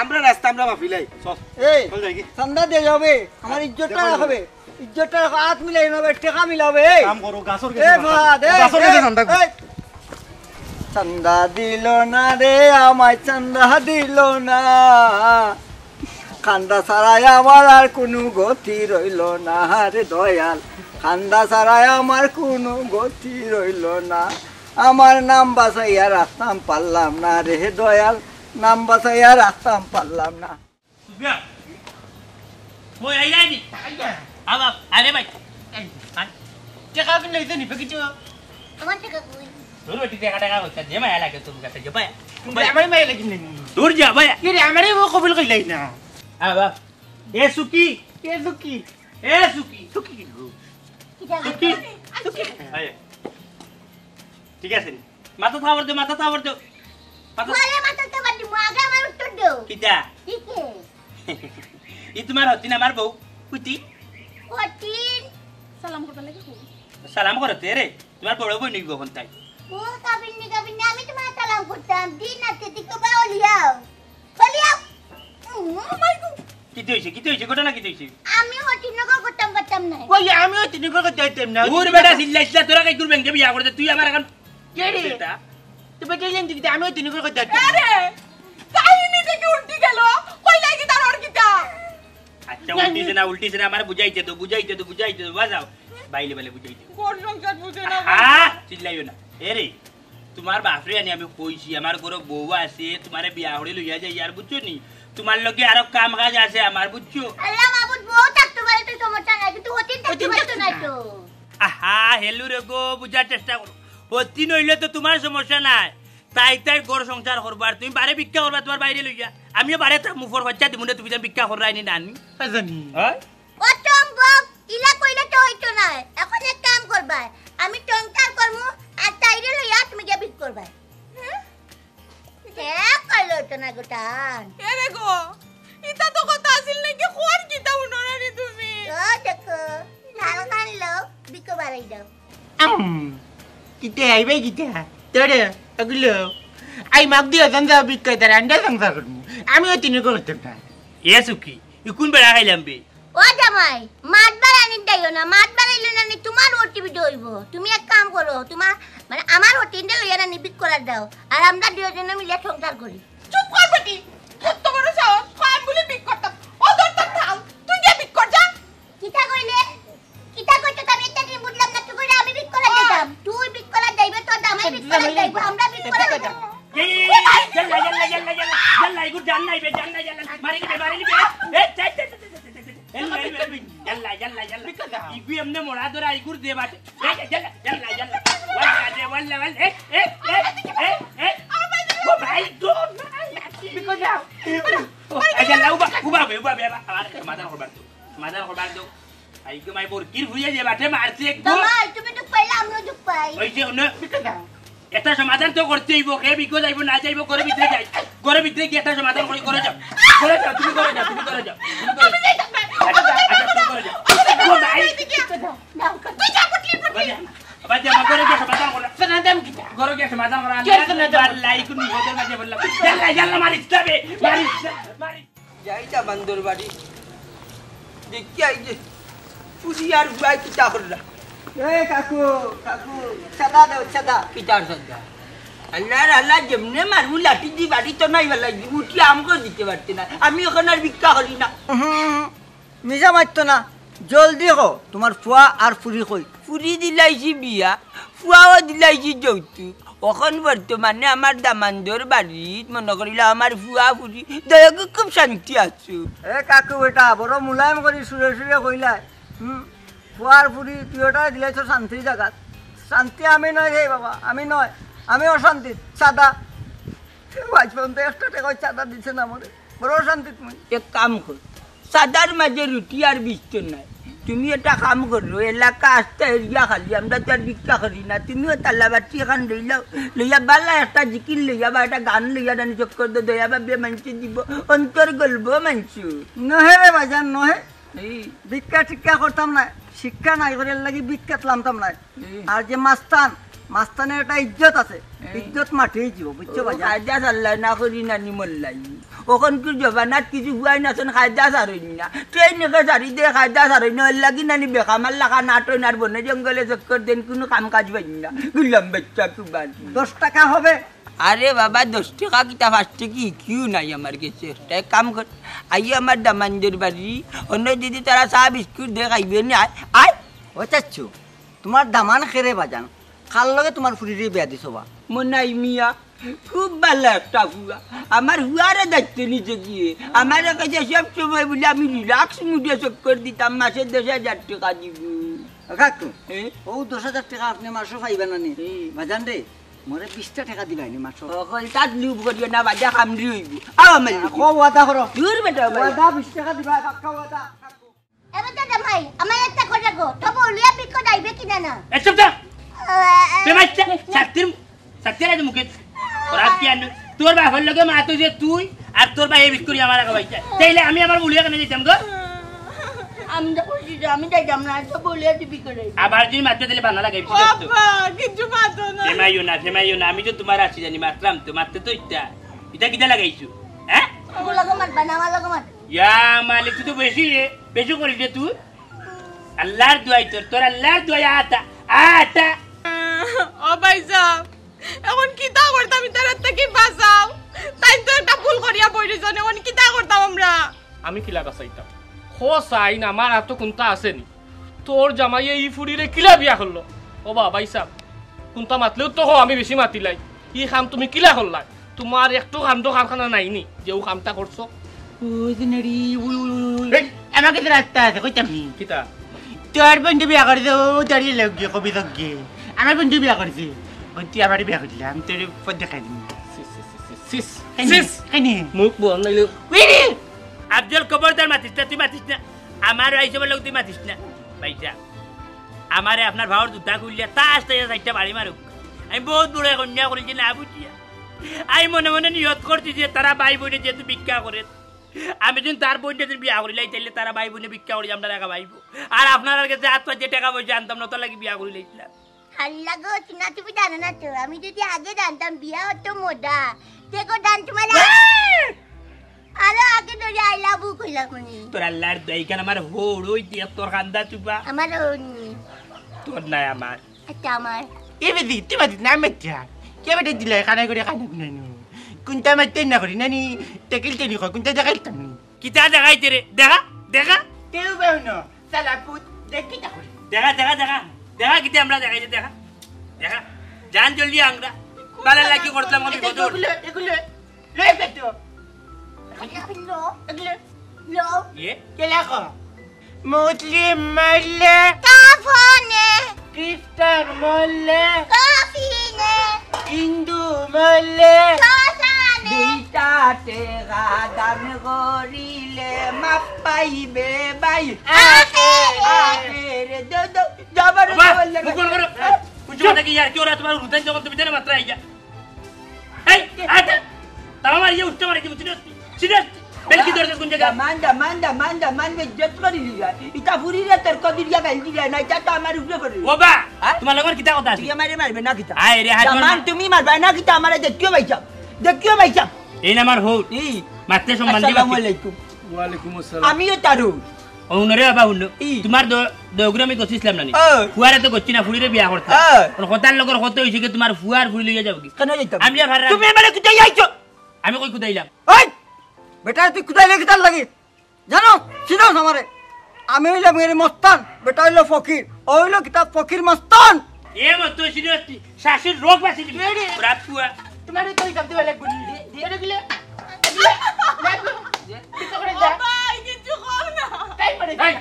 আমরা রাস্তা আমরা মাফিলাই। চল। এই, চল যাই কি? চান্দা দিয়া যাবে। আমার ইজ্জতটা দেখো রাখবে। ইজ্জতটা রাখো, হাত মিলাই না ভাই, টেকা মিলাবে। এই। কাম করো, গাছর এ গেছে চান্দা ফাহাদ, করো। এই, গাছর গেছে এই, চান্দা করো। এই। চান্দা দিল না রে, আমায় চান্দা দিল না। কান্দা ছাড়াই আমার আর কোনো গতি রইল না রে দয়াল। কান্দা ছাড়াই আমার কোনো গতি রইল না। আমার নাম বাঁচাইয়া রাখতাম পারলাম না রে দয়াল, নাম বাঁচাইয়া রাখতাম পারলাম না। সুফিয়ান, কই আইলাই নি? আইয়া। আ বাপ, আরে ভাই। এই, আয়। টেকা কিন লইতে নি, পকেটে? আমার টেকা কই? তোর বেটি টেকা টেকা কইতা, যে মায়া লাগে তোর কাছে, যে ভাই। কিন্তু আমারে মায়া লাগে না। দূর যা ভাই। কি রে, আমারে ও কবুল কইলাই না। আ বাপ। এ সুকি। এ সুকি। এ সুকি। সুকি কি গো? কি জানো? সুকি। সুকি। আয়। ঠিক আছে নি? মাথা থাবর দে, মাথা থাবর দে। মাথা বলে মাথা থাবর দিমু, আগে আমার উত্তর দেও। কিতা? কি কে? ই তোমার হতিন আমার বউ, কুতি। কঠিন। সালাম করতে লাগে কো? সালাম করতে রে, তোমার বড় বইন নিব এখন তাই। ও কাবিন নি, কাবিন নি, আমি তোমার সালাম করতাম। দিন আছে, তুই তো বাউলিয়াও। বলিয়াও। ও মাই গড। কিতা হইছে? কিতা হইছে? ঘটনা কিতা হইছে? আমি হতিনগর করতাম, করতাম না। ওই, আমিও হতিনগর করতে পারতাম না। দূর বেটা, চিল্লাইস না, তোরা কাই করবেন, কে বিয়া করতে? তুই আমার এখন কে রে? বেটা। তুই বেটা জানতি কিতা? আমিও হতিনগর করতে পারতাম না। আরে, কাহিনী থেকে উল্টি গেল। কই লাগি তার ওর কিতা? আচ্ছা, উল্টিছে না, উল্টিছে না, আমার বুঝাইতে তো, বুঝাইতে তো, বুঝাইতে তো, বাজাও। বাইলে বাইলে বুঝাইতে। ঘর সংসার বুঝে না। হ্যাঁ, চিল্লাইও না। এ রে, তোমার বাপরে আনি আমি কইছি, আমার ঘরো বউ আছে, তোমারে বিয়া করে লইয়া যাই, আর বুঝছো নি? তোমার লগে আরো কাম কাজ আছে আমার, বুঝছো? আল্লাহ মাবুদ, বউ থাকতে পারে তো সমস্যা নাই, কিন্তু হতিন থাকতে হতিন পারতো থাকতে না না। তো। আহা, হেলু রে গো, বুঝার চেষ্টা করো। হতিন হইলে তো তোমার সমস্যা নাই, তাই তাই ঘর সংসার করবা, আর তুমি বারে ভিক্ষা করবা তোমার বাইরে লইয়া। আমিও বারে থাকমু, ফর বাচ্চা দিমু না, তুমি যেন ভিক্ষা কররায় নি নানি। জানি। হ্যাঁ? অসম্ভব, ইলা কইলে তো হইতো না। এখন এক কাম করবায়, আমি সংসার করমু, আর তাইরে লইয়া তুমি গিয়া ভিক করবায়। হুম? এক কইলে হইতো না গোটান। এ রে গো, ইতা তো কথা আছিল নাকি, খোয়ার কিতা উনরানি তুমি? ও দেখো, ঝাল খান লো, ভিক বাড়াই দাও। আম, কিতা আইবে কিতা? তোরে, ওগুলো। আই মাগ দিয়া জান যা ভিক করে তার আন্ডা সংসার করমু। আমিও তিনে করতাম না। এ সুখী, ই কোন বেড়া খাইলাম বে? ও জামাই, মাত বাড়ানি দিও না, মাত বাড়াইলে না নি তোমার ওটিপিটা অইবো। তুমি এক কাম করো, তোমার মানে আমার ওটিপিটা লইয়া না নি ভিক্ষাত যাও, আর আমরা দুইজনে মিলে সংসার করি। চুপ কর বেটি, কত বড় সাহস, কয় আমি বলে ভিক্ষাত যাইতাম। ও দরকার থাম, তুই গিয়া ভিক্ষাত যা। কিতা কইলে? কিতা কইতে আমি একটা দিন বুঝলাম না, তুই কইলে আমি ভিক্ষাত যাইতাম, তুই ভিক্ষাত যাইবে, তোর জামাই ভিক্ষাত যাইবো, আমরা ভিক্ষাত যাইবো। এই, এই, এই, এই, ইয়াল্লা, ইয়াল্লা, ইয়াল্লা, ইয়াল্লা, ইয়াল্লা, ইগু জান নাই বে, জান নাই, ইয়াল্লা, মারি দিবে, মারি দিবে। এই, এই, এই, এই, এই, এই, এই, এই, এই, ইয়াল্লা, ইয়াল্লা, ইয়াল্লা। ইগু এমনে মরা ধরা, ইগুর দে বাটে। এই, এই, ইয়াল্লা, ইয়াল্লা, ইয়াল্লা। ওয়াল্লা রে, ওয়াল্লা, ওয়াল্লা। এই, এই, এই, এই, এই। ও ভাই, গো ভাই। ও, এই ইয়াল্লা, উবা, উবা বে, উবা বে, আবার সমাধান করবার তো। সমাধান করবার তো। আইগো মাই বড় কির হুইয়া যে বাটে মারছে একদম। জামাই, তুমি দুখ পাইলা, আমিও দুখ পাই। ওই যে অন্য একটা সমাধান তো করতে হইব। কে ভিক্ষাত যাইবো না যাইবো, ঘরর ভিতরে যাই। ঘরর ভিতরে গিয়া একটা সমাধান করি, ঘরো যাও। ঘরো যাও, তুমি ঘরো যাও, তুমি ঘরো যাও। তুমি ঘরো যাও। আচ্ছা, আচ্ছা, তুমি ঘরো যাও। ও ভাই। তুই যা, পটলি, পটলি। বাজে, বাজে, আমার ঘরো গিয়া সমাধান করো। শোনা দাম কিতা? ঘরো গিয়া সমাধান করো। আমি কে শোনা দাম? আল্লাহ, এই কোন বিপদের মাঝে বললাম। ইয়াল্লা, ইয়াল্লা, মারিস না বে, মারিস না, মারিস। যাই যা বান্দর বাড়ি। দেখি আই যে, ফুরি আর ফুয়ায় কিতা কররা। এ কাকু, কাকু, চান্দা দেও, চান্দা। কিতার চান্দা? আল্লার আল্লা, যেমনে মারমু লাঠি দি বাড়ি তো নাই বেলা, উঠি আমগো দিতে পারতে না। আমি অখন আর ভিক্ষা করি না। হুম, মিছা মাততো না। জলদি কও, তোমার ফুয়া আর ফুরি কই? ফুরি দিলাইছি বিয়া, ফুয়াও দিলাইছি যৌতুক। অখন বর্তমানে আমার দামান্দর বাড়িত মনো করিলা আমার ফুয়া ফুরি, দয়াগু খুব শান্তি আছো। এ কাকু বেটা, বড় মুলায়ম করি সুরে সুরে কইলায়। হুম, ফুয়ার ফুরি তুই ওটা দিলাইছস শান্তির জাগাত। শান্তি আমি নয় রে বাবা, আমি নয়, আমি অশান্তিত। চান্দা, আজ পর্যন্ত একটা টেকাও চান্দা দিছে না আমারে। বড় অশান্তিত মুই। এক কাম কর, চান্দার মাঝে রুটি আর বিস্ত নাই। তুমি একটা কাম করো, এলাকা আস্তা এরিয়া খালি, আমরা তো আর ভিক্ষা করি না। তুমিও তাল্লা বাটি এখান লইলাও, লইয়া বালা একটা জিকির লইয়া বা একটা গান লইয়া দানি চক্কর দে, দয়া ভাবিয়া মানষে দিব, অন্তর গলবো মানষে। নহে রে বাজান, নহে। এই। ভিক্ষা টিক্ষা করতাম না, শিক্ষা নাই করি এর লাগি ভিক্ষাত লামতাম না। এই। আর যে মাস্তান, মাস্তানের একটা ইজ্জত আছে, এই। ইজ্জত মাটিয়ে দিব, বুঝছো ও, বাজান? কায়দা চাল্লাই না করি নানি মল্লাই। অখন কি জবানাত কিছু হুয়াই না, শোন কায়দা সারইন না। ট্রেন একে সারি দে, কায়দা সারইন না, এর লাগি নানি বেকামার লাখা নাটইন আর বনে জঙ্গলে চক্কর দেন, কোনো কাম কাজ পাইন না। গুলাম বাচ্চা কুবান। দশ টাকা হবে। আরে বাবা, দশ টেকা কিতা, পাঁচ টেকি কিউ নাই আমার গেছে। একটা এক কাম কর, আইও আমার দামান্দর বাড়ি, অন্য যদি তারা চা বিস্কুট দে খাইবে নি, আয়, আয়। ও চাচ্ছু, তোমার দামান খেরে বাজান, কার লগে তোমার ফুরিরে বিয়া দিছো বা? মনাই মিয়া, খুব ভালা একটা হুয়া। আমার হুয়ারে দায়িত্ব নিছে গিয়ে। আমারে কইছে সব সময় বলে আমি রিল্যাক্স মুডে চক্কর দিতাম, মাসে দশ হাজার টেকা দিব। কাকু, এ? ও দশ হাজার টেকা আপনি মাসো পাইবা না নি? এ। বাজান রে, মোরে বিশটা টেকা দিবায় নি মাসো। ও, কই, তাত লুভ করিও না, বাজা কামড়ি অইব। আও, আমার লগে। কও, ওয়াদা করো। দূর বেটা, ভাই। ওয়াদা, বিশ টেকা দিবায়, পাক্কা ওয়াদা। এবার দাদা ভাই, আমার একটা কথা কও, তো বলিয়া ভিক্ষা যাইবে কিনা না? এ, চুপ থাক। আহ, বে মাইচ্চা, ছাত্তির, ছাত্তির আজ মুখে। ওরা কি আনবে? তোর বাপর লগে মাত অইছে তুই, আর তোর ভাই এই ভিক্ষুরি আমার আগে বাইচ্চা। তাইলে আমি আমার বলিয়া কেন যাইতাম গো? আমি তো কইছি যে আমি যাইতাম না, তো বলিয়া দিবি করে। আবার যদি মারতে দিলে বানা লাগাই, ঠিক আছে তো? আব্বা, কিচ্ছু মাতো না। ফেমাইও না, ফেমাইও না, আমি তো তোমার আছি জানি, মারতাম তো, মারতে তো ইচ্ছা। ইটা কিতা লাগাইছো? হ্যাঁ? আমার লগে মারবা না, আমার লগে মার। ইয়া মালিক, তুই তো বেশি রে, বেশি করিস রে তুই। আল্লাহর দোয়াই তোর, তোর আল্লাহর দোয়াই আটা, আটা। ও ভাই সাহেব, এখন কিতা করতাম, ইতার হাত থাকি বাঁচাও। তাইন তো একটা ভুল করিয়া বই রইছইন, এখন কিতা করতাম আমরা? আমি কিলা বাঁচাইতাম? খো চাইন, আমার আতো কুন্তা আছে নি? তোর জামাইয়ে ই ফুরিরে কিলা বিয়া করলো? ও বা, ভাই সাহেব, কুন্তা মাতলেও তো খো, আমি বেশি মাতিলাই। ই কাম তুমি কিলা করলায়? তোমার একটু কাণ্ড কারখানা নাই নি যে ও কামটা করছো? ওই যে নেড়ি, ওই, ওই, ওই, ওই। এই! আমার কাছে রাস্তা আছে, কইতাম নি? কিতা? তোর বন্ধু বিয়া করছে, ও তোর ইয়ে লগে, কবি লগে। আমার বন্ধু বিয়া করছে। ওই তুই আমারে বিয়া করলি, আমি তোর পথ দেখাই দিমু। সিস, সিস, সিস, সিস, সিস। কেনে? সিস। কেনে? মুখ বন্ধ নাইলে। ওই রে! আফজল, খবরদার মাতিস না, তুই মাতিস না। আমার আইসবের লোক তুই মাতিস না। ভাইটা, আমারে আপনার ভাওর জুতা খুললে তা আস্তে আস্তে চাইরটা বাড়ি মারুক। আমি বহুত বড় এক অন্যায় করেছি না বুঝিয়া। আমি মনে মনে নিয়ত করছি যে তারা ভাই বইনে যেহেতু ভিক্ষা করে, আমি যদি তার বইনটা যদি বিয়া করিলাই, তাইলে তারা ভাই বইনে ভিক্ষা করি আমরা দেখা পাইব। আর আপনার কাছে আত্মা যে টাকা পয়সা আনতাম না, তার লাগি বিয়া করিলাইছিলাম। আল্লাহ গো, টিনা, তুমি জানো না তো, আমি যদি আগে জানতাম বিয়া হতো মোটা, দেখো দান তোমার আরো আগে ধরে আইলাম। কইলাম নি। তোর আল্লাহর দোয়াই খান আমার হৌর অই দিয়া তোর কান্দা চুপা। আমার হৌর নি। তোর নাই আমার। আচ্ছা, আমার। এ বেদি, তুই বাদি না, আমি চা। কে বেটা দিলাই খানা করে খানা নানু? কোনটা আমার তেন না করি নানি? টেকিল টেনি কর, কোনটা দেখাইতাম নি? কিতা দেখাইতে রে? দেখা, দেখা। কেউ বেউ না। সালা পুত, দেখ কিতা করি। দেখা, দেখা, দেখা। দেখা কিতা আমরা দেখাইতে, দেখা। দেখা। জান জলদি আংরা। বালা লাগি করতাম আমি এটা বদল। এগুলো, এগুলো। লয়ে পেটো। এগুলো, এগুলো। লো। ইয়ে? কে লেখো? মুসলিম মরলে কাফনে। খ্রিস্টান মরলে কফিনে। হিন্দু মরলে শ্মশানে। দুইটা টেকা দান করিলে মাফ পাইবে ভাই। আখেরে। আখেরে। দো, দো, জবর বাবা, জবর লাগে। মুখ বন্ধ করো। এই, বুঝছো না কি ইয়ার কি ওরা তোমার রুদান যখন তুমি জানো মাত্র আইয়া। এই, আটা। তারা আমার ইয়ে উঠতে পারে কি বুঝছো? সিরিয়াস। বেলকি দরজা কোন জায়গা? দামান, দামান, দামান, দামান, বেজ্জত করি লিয়া। ইটা ফুরিরে তোর কদিরিয়া গাইল দিলে না, ইটা তো আমার উপরে পড়ে। ও বা, হ্যাঁ? তোমার লগর কিতা কথা আছে? তুই আমারে মারবে না কিতা? আয় রে, হাত দামান, মার। তুমি মারবে না কিতা? আমারে দেখিও ভাইসাব। দেখিও ভাইসাব। এই না আমার হৌ। এই। মারতে সম্মান দিবা আসসালামু কি? আলাইকুম। ওয়ালাইকুম আসসালাম। আমিও তারু। ও হুনো রে বাবা, হুনো। ই। তোমার দ-, দৌগরে আমি গছিছিলাম না নি? ও। ফুয়ারে তো গছি না, ফুরিরে বিয়া করতে। ও। কোন কথার লগর কত হইছে কি তোমার ফুয়ার ফুরি লইয়া যাও কি? কেন যাইতাম? আমি আর ফাররাম। তুমি আমারে কুদাই আইছো? আমি কই কুদাইলাম? ওই! বেটা, তুই কুদাইলে কিতার লাগি? জানো, চিনো আমারে? আমি হইলাম এর মস্তান, বেটা হইলো ফকির, ও হইলো কিতা ফকির মস্তান। এ মস্তান, চিনো তুই? শাশুর রোগ বাঁচি দিবি। রে রে। ওরা ফুয়া। তোমারে তো হিসাব দিবা লাগবো নি। দে, দে। এটা দিলে, এটা দিলে, লাগবো। কিছু করে যা। ও ভাই, কিছু কর না। তাই করে এই, যা। এই,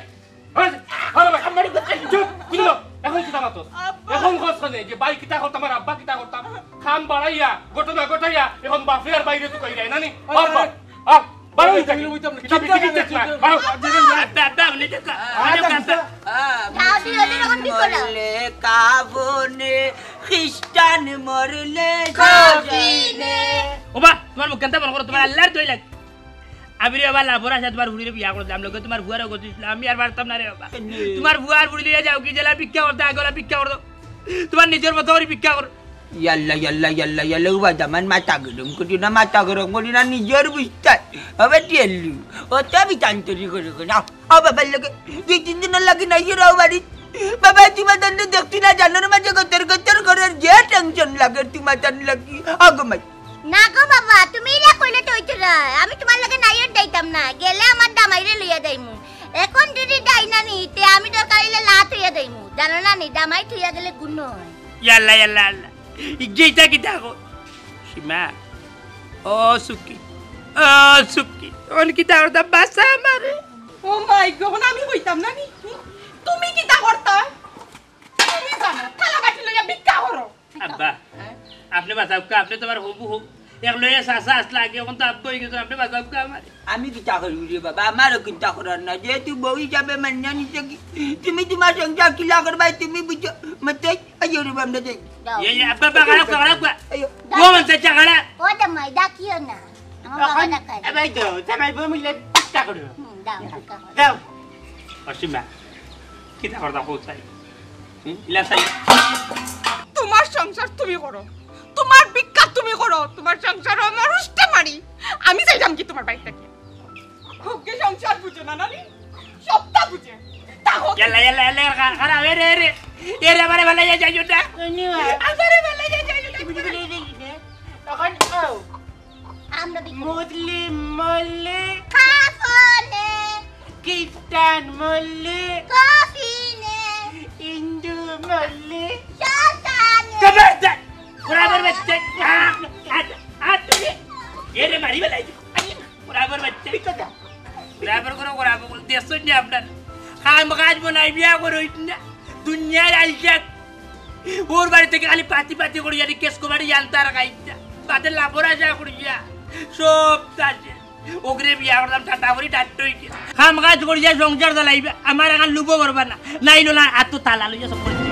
আরে ভাই, আমার কথা চুপ, বুঝলো? এখন কিতা মাতস? আব্বা। এখন কস কেনে যে ভাই কিতা করতাম আর আব্বা কিতা করতাম? খাম বাড়াইয়া, ঘটনা ঘটাইয়া, এখন বাপে আর বাইরে তুকাইরায় না নি? আব্বা, আ, বারো হইতা কি? কিতা বিটি কিতা না? বারো। আব্বা, আব্বা, উনি তো কা-, আ, আরে আব্বা। আ, যাও, দিও, দিও, এখন কি করো? মরলে কাফনে, খ্রিস্টান মরলে কফিনে। ও বা, তোমার মুখ কেনতা বন্ধ করো, তোমার আল্লাহর দোয়াই লাগে। আমি রে বাবা, লাভর আশা তোমার ফুরিরে বিয়া করলাম, লগে তোমার ফুয়ারও গছিছিলাম, আমি আর পারতাম না রে বাবা। কেনে? তোমার ফুয়ার ফুরি লইয়া যাও কি, জেলা ভিক্ষা করতে, আগলা ভিক্ষা করো। তোমার নিজর মতো করি ভিক্ষা করো। ইয়াল্লা, ইয়াল্লা, ইয়াল্লা, ইয়াল্লা, উবা দামান মাথা গরম করি না, মাথা গরম করি না, নিজর বুঝতে হবে টিয়াল্লু। ও তো আমি তান্তরি করে করে, আও, আও বাবার লগে, দুই তিন দিনর লাগি নাই রে বাড়ি। বাবা, তোমার তান্তে দেখছি না, জানোর মাঝে গতর গতর করার যে টেনশন লাগে তোমার তান লাগি। আগো মাই। না গো বাবা, তুমি ইলা কইলে তো অইতো না। আমি তোমার লগে নাইর যাইতাম না, গেলে আমার দামাইরে লইয়া যাইমু। এখন যদি যাই না নি, তে আমি দরকার অইলে লাত অইয়া যাইমু। জানো না নি, দামাই থইয়া গেলে গুণ হয়। ইয়াল্লা, ইয়াল্লা, আল্লাহ। ইগিটা কিতা গো? সীমা। ও সুখী। ও সুখী। অন কিতা করতা বাসা আমারে? ও মাই গো, অখন আমি কইতাম না নি? তুমি কিতা করতা? তুমি জানো, থালা বাটি লইয়া ভিক্ষা করো। আব্বা, হ্যাঁ? আপনে বাঁচাউক্কা, আপনে তো আমার হবু হবু। এক লগে চাচা আসলা আগে, অখন তো আব্বা অই গেছো, আপনে বাঁচাউক্কা আমারে। আমি কিতা করমু রে বাবা, আমারও কিতা করার না, যেহেতু বউ হিসাবে মানিয়া নিছে কি, তুমি তোমার সংসার কিলা করবায়, তুমি বুঝো, মতে, আইও রে বাবা, আমরা যাই। যাও। ইয়ে, ইয়ে, আব্বা, আব্বা, খারাপ, খারাপ, খারাপ। আইও। ও মন চাইছে খারাপ। ও জামাই, ডাকিও না। আমার বাবা অখন, ডাকায়। এ ভাই তো, জামাই বউ মিলে ভিক্ষা করো। হুম, দাও, ভিক্ষা করো। দাও। অসীমা, কিতা করতা কও চাই? হুম? ইলা চাই। তোমার সংসার তুমি করো, তোমার ভিক্ষা তুমি করো, তোমার সংসার আমার উষ্টা মারি। আমি যাইতাম কি তোমার বাড়ি থাকি? খুব কি সংসার বুঝো না, নানি? সবটা বুঝে। তা হোক। ইয়াল্লা, ইয়াল্লা, ইয়াল্লা, খা-, খারাপ, এ রে, এ রে। এ রে, আমারে ভালাই যাইও না। ধন্যবাদ। আমারে ভালাই যাইও না। তুমি বলে এই যে, তখন, ও, আমরা বিক্রি মুসলিম মরলে কাফনে। খ্রিস্টান মরলে কফিনে। হিন্দু মরলে শ্মশানে। তবে দে, বরাবর বাচ্চা। আ, আ, আ, এ রে, মারি বেলাই। বরাবর বাচ্চা। বরাবর করো, বরাবর করো। দেখছইন নি আপনার? কাম কাজ বনাই বিয়া করইন না। দুনিয়ার আইজাত। ওর বাড়ি থাকি খালি পাতি পাতি করিয়া, খালি কেস কমারি আনতার খাইতা। তাতে লাভর আশা করিয়া। সব তাতে। ওগরে বিয়া করলাম, টাটা করি ডাক্তার হইতে। কাম কাজ করিয়া সংসার চালাইবা। আমার এখন লুবো করবা না। নাইলো না, আতো তালা লইয়া সব করে।